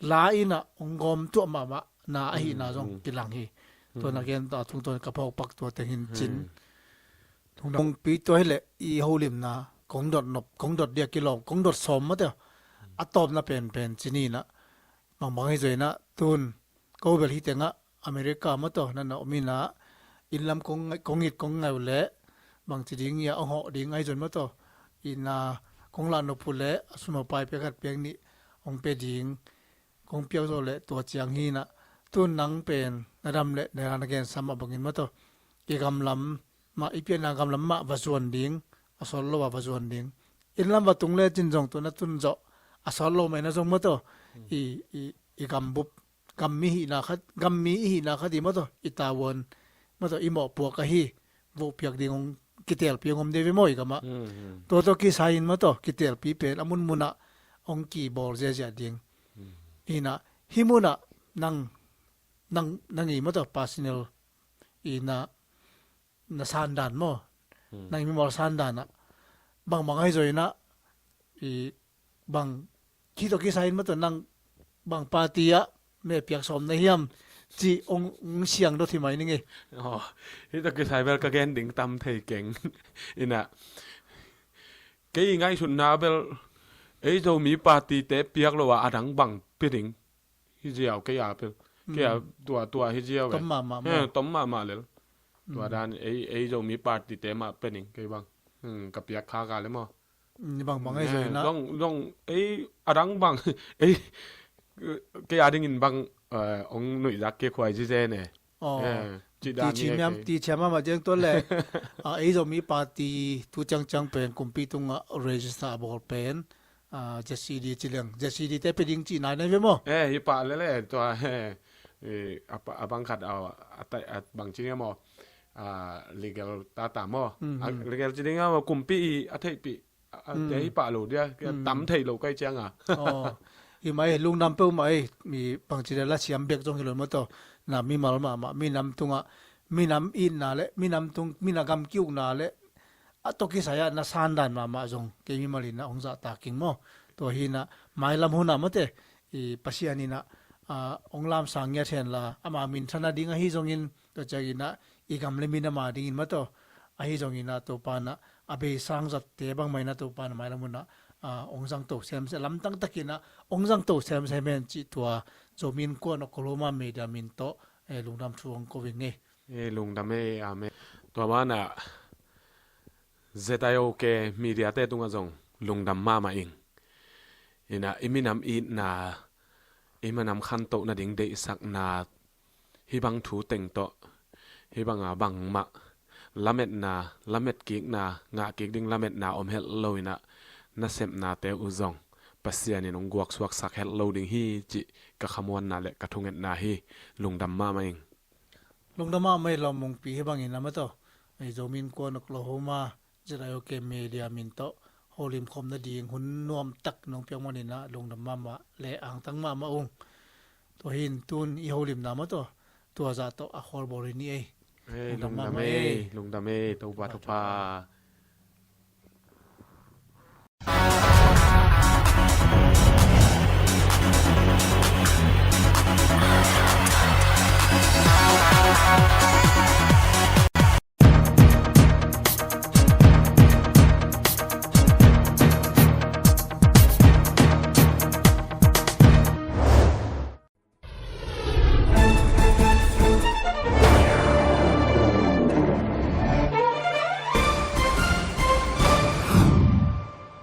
la in ah hong gawm tuah mahmahna ahihna zong kilang hi. Tua na gen ta tungtawn ka phawk pak tua teng hi in cin. Tung dong pi tua hi leh i holimna kong dot nop, kong dot dia kilawm, kong dot sawm maw tawh, a tawpna penpen ci ni in ah, bangbang hi zaw in ah, tun ko bel hi teng ah America maw tawh na na om in ah, inn lam kong ngai, kong it kong ngai uh leh, bangci ding ia hong hawh ding ahi zong maw tawh, inn ah kong lah nop uh leh a sum a pai pek khat pek nih hong pia ding kong piak zawh leh tua ciang hi in ah, tun nang pen na dam leh na na gen sam a bangin maw tawh, i gam lam mah, i pianna gam lam mah va zuan ding, a sawt lo a va zuan ding. Inn lam va tung lecin zong tua na tun zawh a sawt lo mah in ah zong maw tawh, i, i, i gambup, gammi hihna khat, gammi i hihna khat i maw tawh, i tavuan maw tawh, i mawhpuak ahi, vohpiak ding hong kitelpi hong om deuh ve maw i gamah. Tua tawh kisai in maw tawh, kitelpi pen a munmun ah hong kibawl ziahziah ding. Hi in ah, hih mun ah nang, nang, nang i maw tawh, personal i na, na sandan maw, nang i mimal sandan ah, bangbang ahi zaw in ah, i Bang, hih tawh kisai in maw tawh nang bang party ah meh piak sawm na hiam cih hong, hong siang dot hi mai ning ei. Aw, hih tawh kisai bel ka gen ding tam thei keng. Inah, kei ngaihsutna bel, ei Zomi party te piak lo a, a dang bang pia ding hi ziau kei a bel. Kei a tua, tua hi ziau bel. Tom mahmah maw? Eh, tom mahmah lel. Tua dan ei, ei Zomi party te mah pia ding kei bang. Hmm, ka piak kha ka le maw? Ni bangbang ei, eh, zong inah. Zong, zong, ei, a dang bang, ei, kei a dingin bang, eh, hong nuihzak kei khuai zizen e. Aw, eh, ci dan hi e kei. Ti ciam mahmah ciang tua le, ah, ei Zomi party tu ciangciang pen kumpi tungah register a bawl pen, ah, Z C D ci leng. Z C D te pia ding cihna nei ve maw? Eh, hi pah lele, tua, eh, eh, a pa-, a bang khat, a, a tai-, a bang ci ni maw? Ah, legal tata maw? Mhm. A legal ci ding a maw, kumpi i a theihpih a, a, te hi pah lo dia, tam thei lo kai ciang a. Aw, hi mai, lungdam peuhmah ei, mi bangci le la siam bek zong hi lo maw tawh. Na mimal mahmah, minam tungah, minam itna le, minam tung, mina gam ki-ukna le, a tawh kisai ah na sandan mahmah zong, kei mimal inah hong zahtak ing maw. Tua hi inah, mailam hunah maw te, i Pasian inah, ah, hong lamsang ngiat hen la, ama minthan a ding ahi zongin, tua ciang inah, i gam le minam a dingin maw tawh, ahi zongin ah Topa inah a bei sang zatte bangmah inah Topa inah mailam hunah, ah, hong zangto semsem, lamdang takin ah hong zangto semsem hen cih tua Zomi Innkuan Oklahoma Media min tawh, eh, lungdam thu hong ko ing ei. Eh, lungdam ei, amen. Tua banah Z I O K Media te tungah zong lungdam mahmah ing. Inah i minam itna, i minam khantoh nading deihsakna, hih bang thu teng tawh, hih banga bangmah lametna, lamet kikna, ngah kik ding lametna om het lo inah, nasepnate uh zong Pasian in hong guaksuaksak het lo ding hi cih ka khamuanna le ka thungetna hi. Lungdam mahmah ing. Lungdam mahmah ei Lawm Mungpi, hih bangin a maw tawh, ei Zomi Innkuan Oklahoma Z I O K Media min tawh holim khawm nading hun nuamtak nong piak manin ah lungdam mahmah le angtang mahmah ung. Tua hi in tun i holimna maw tawh, tua zah tawh a khualbawl hi ni ei. Eh, lungdam mahmah ei, lungdam ei, Topa thupha.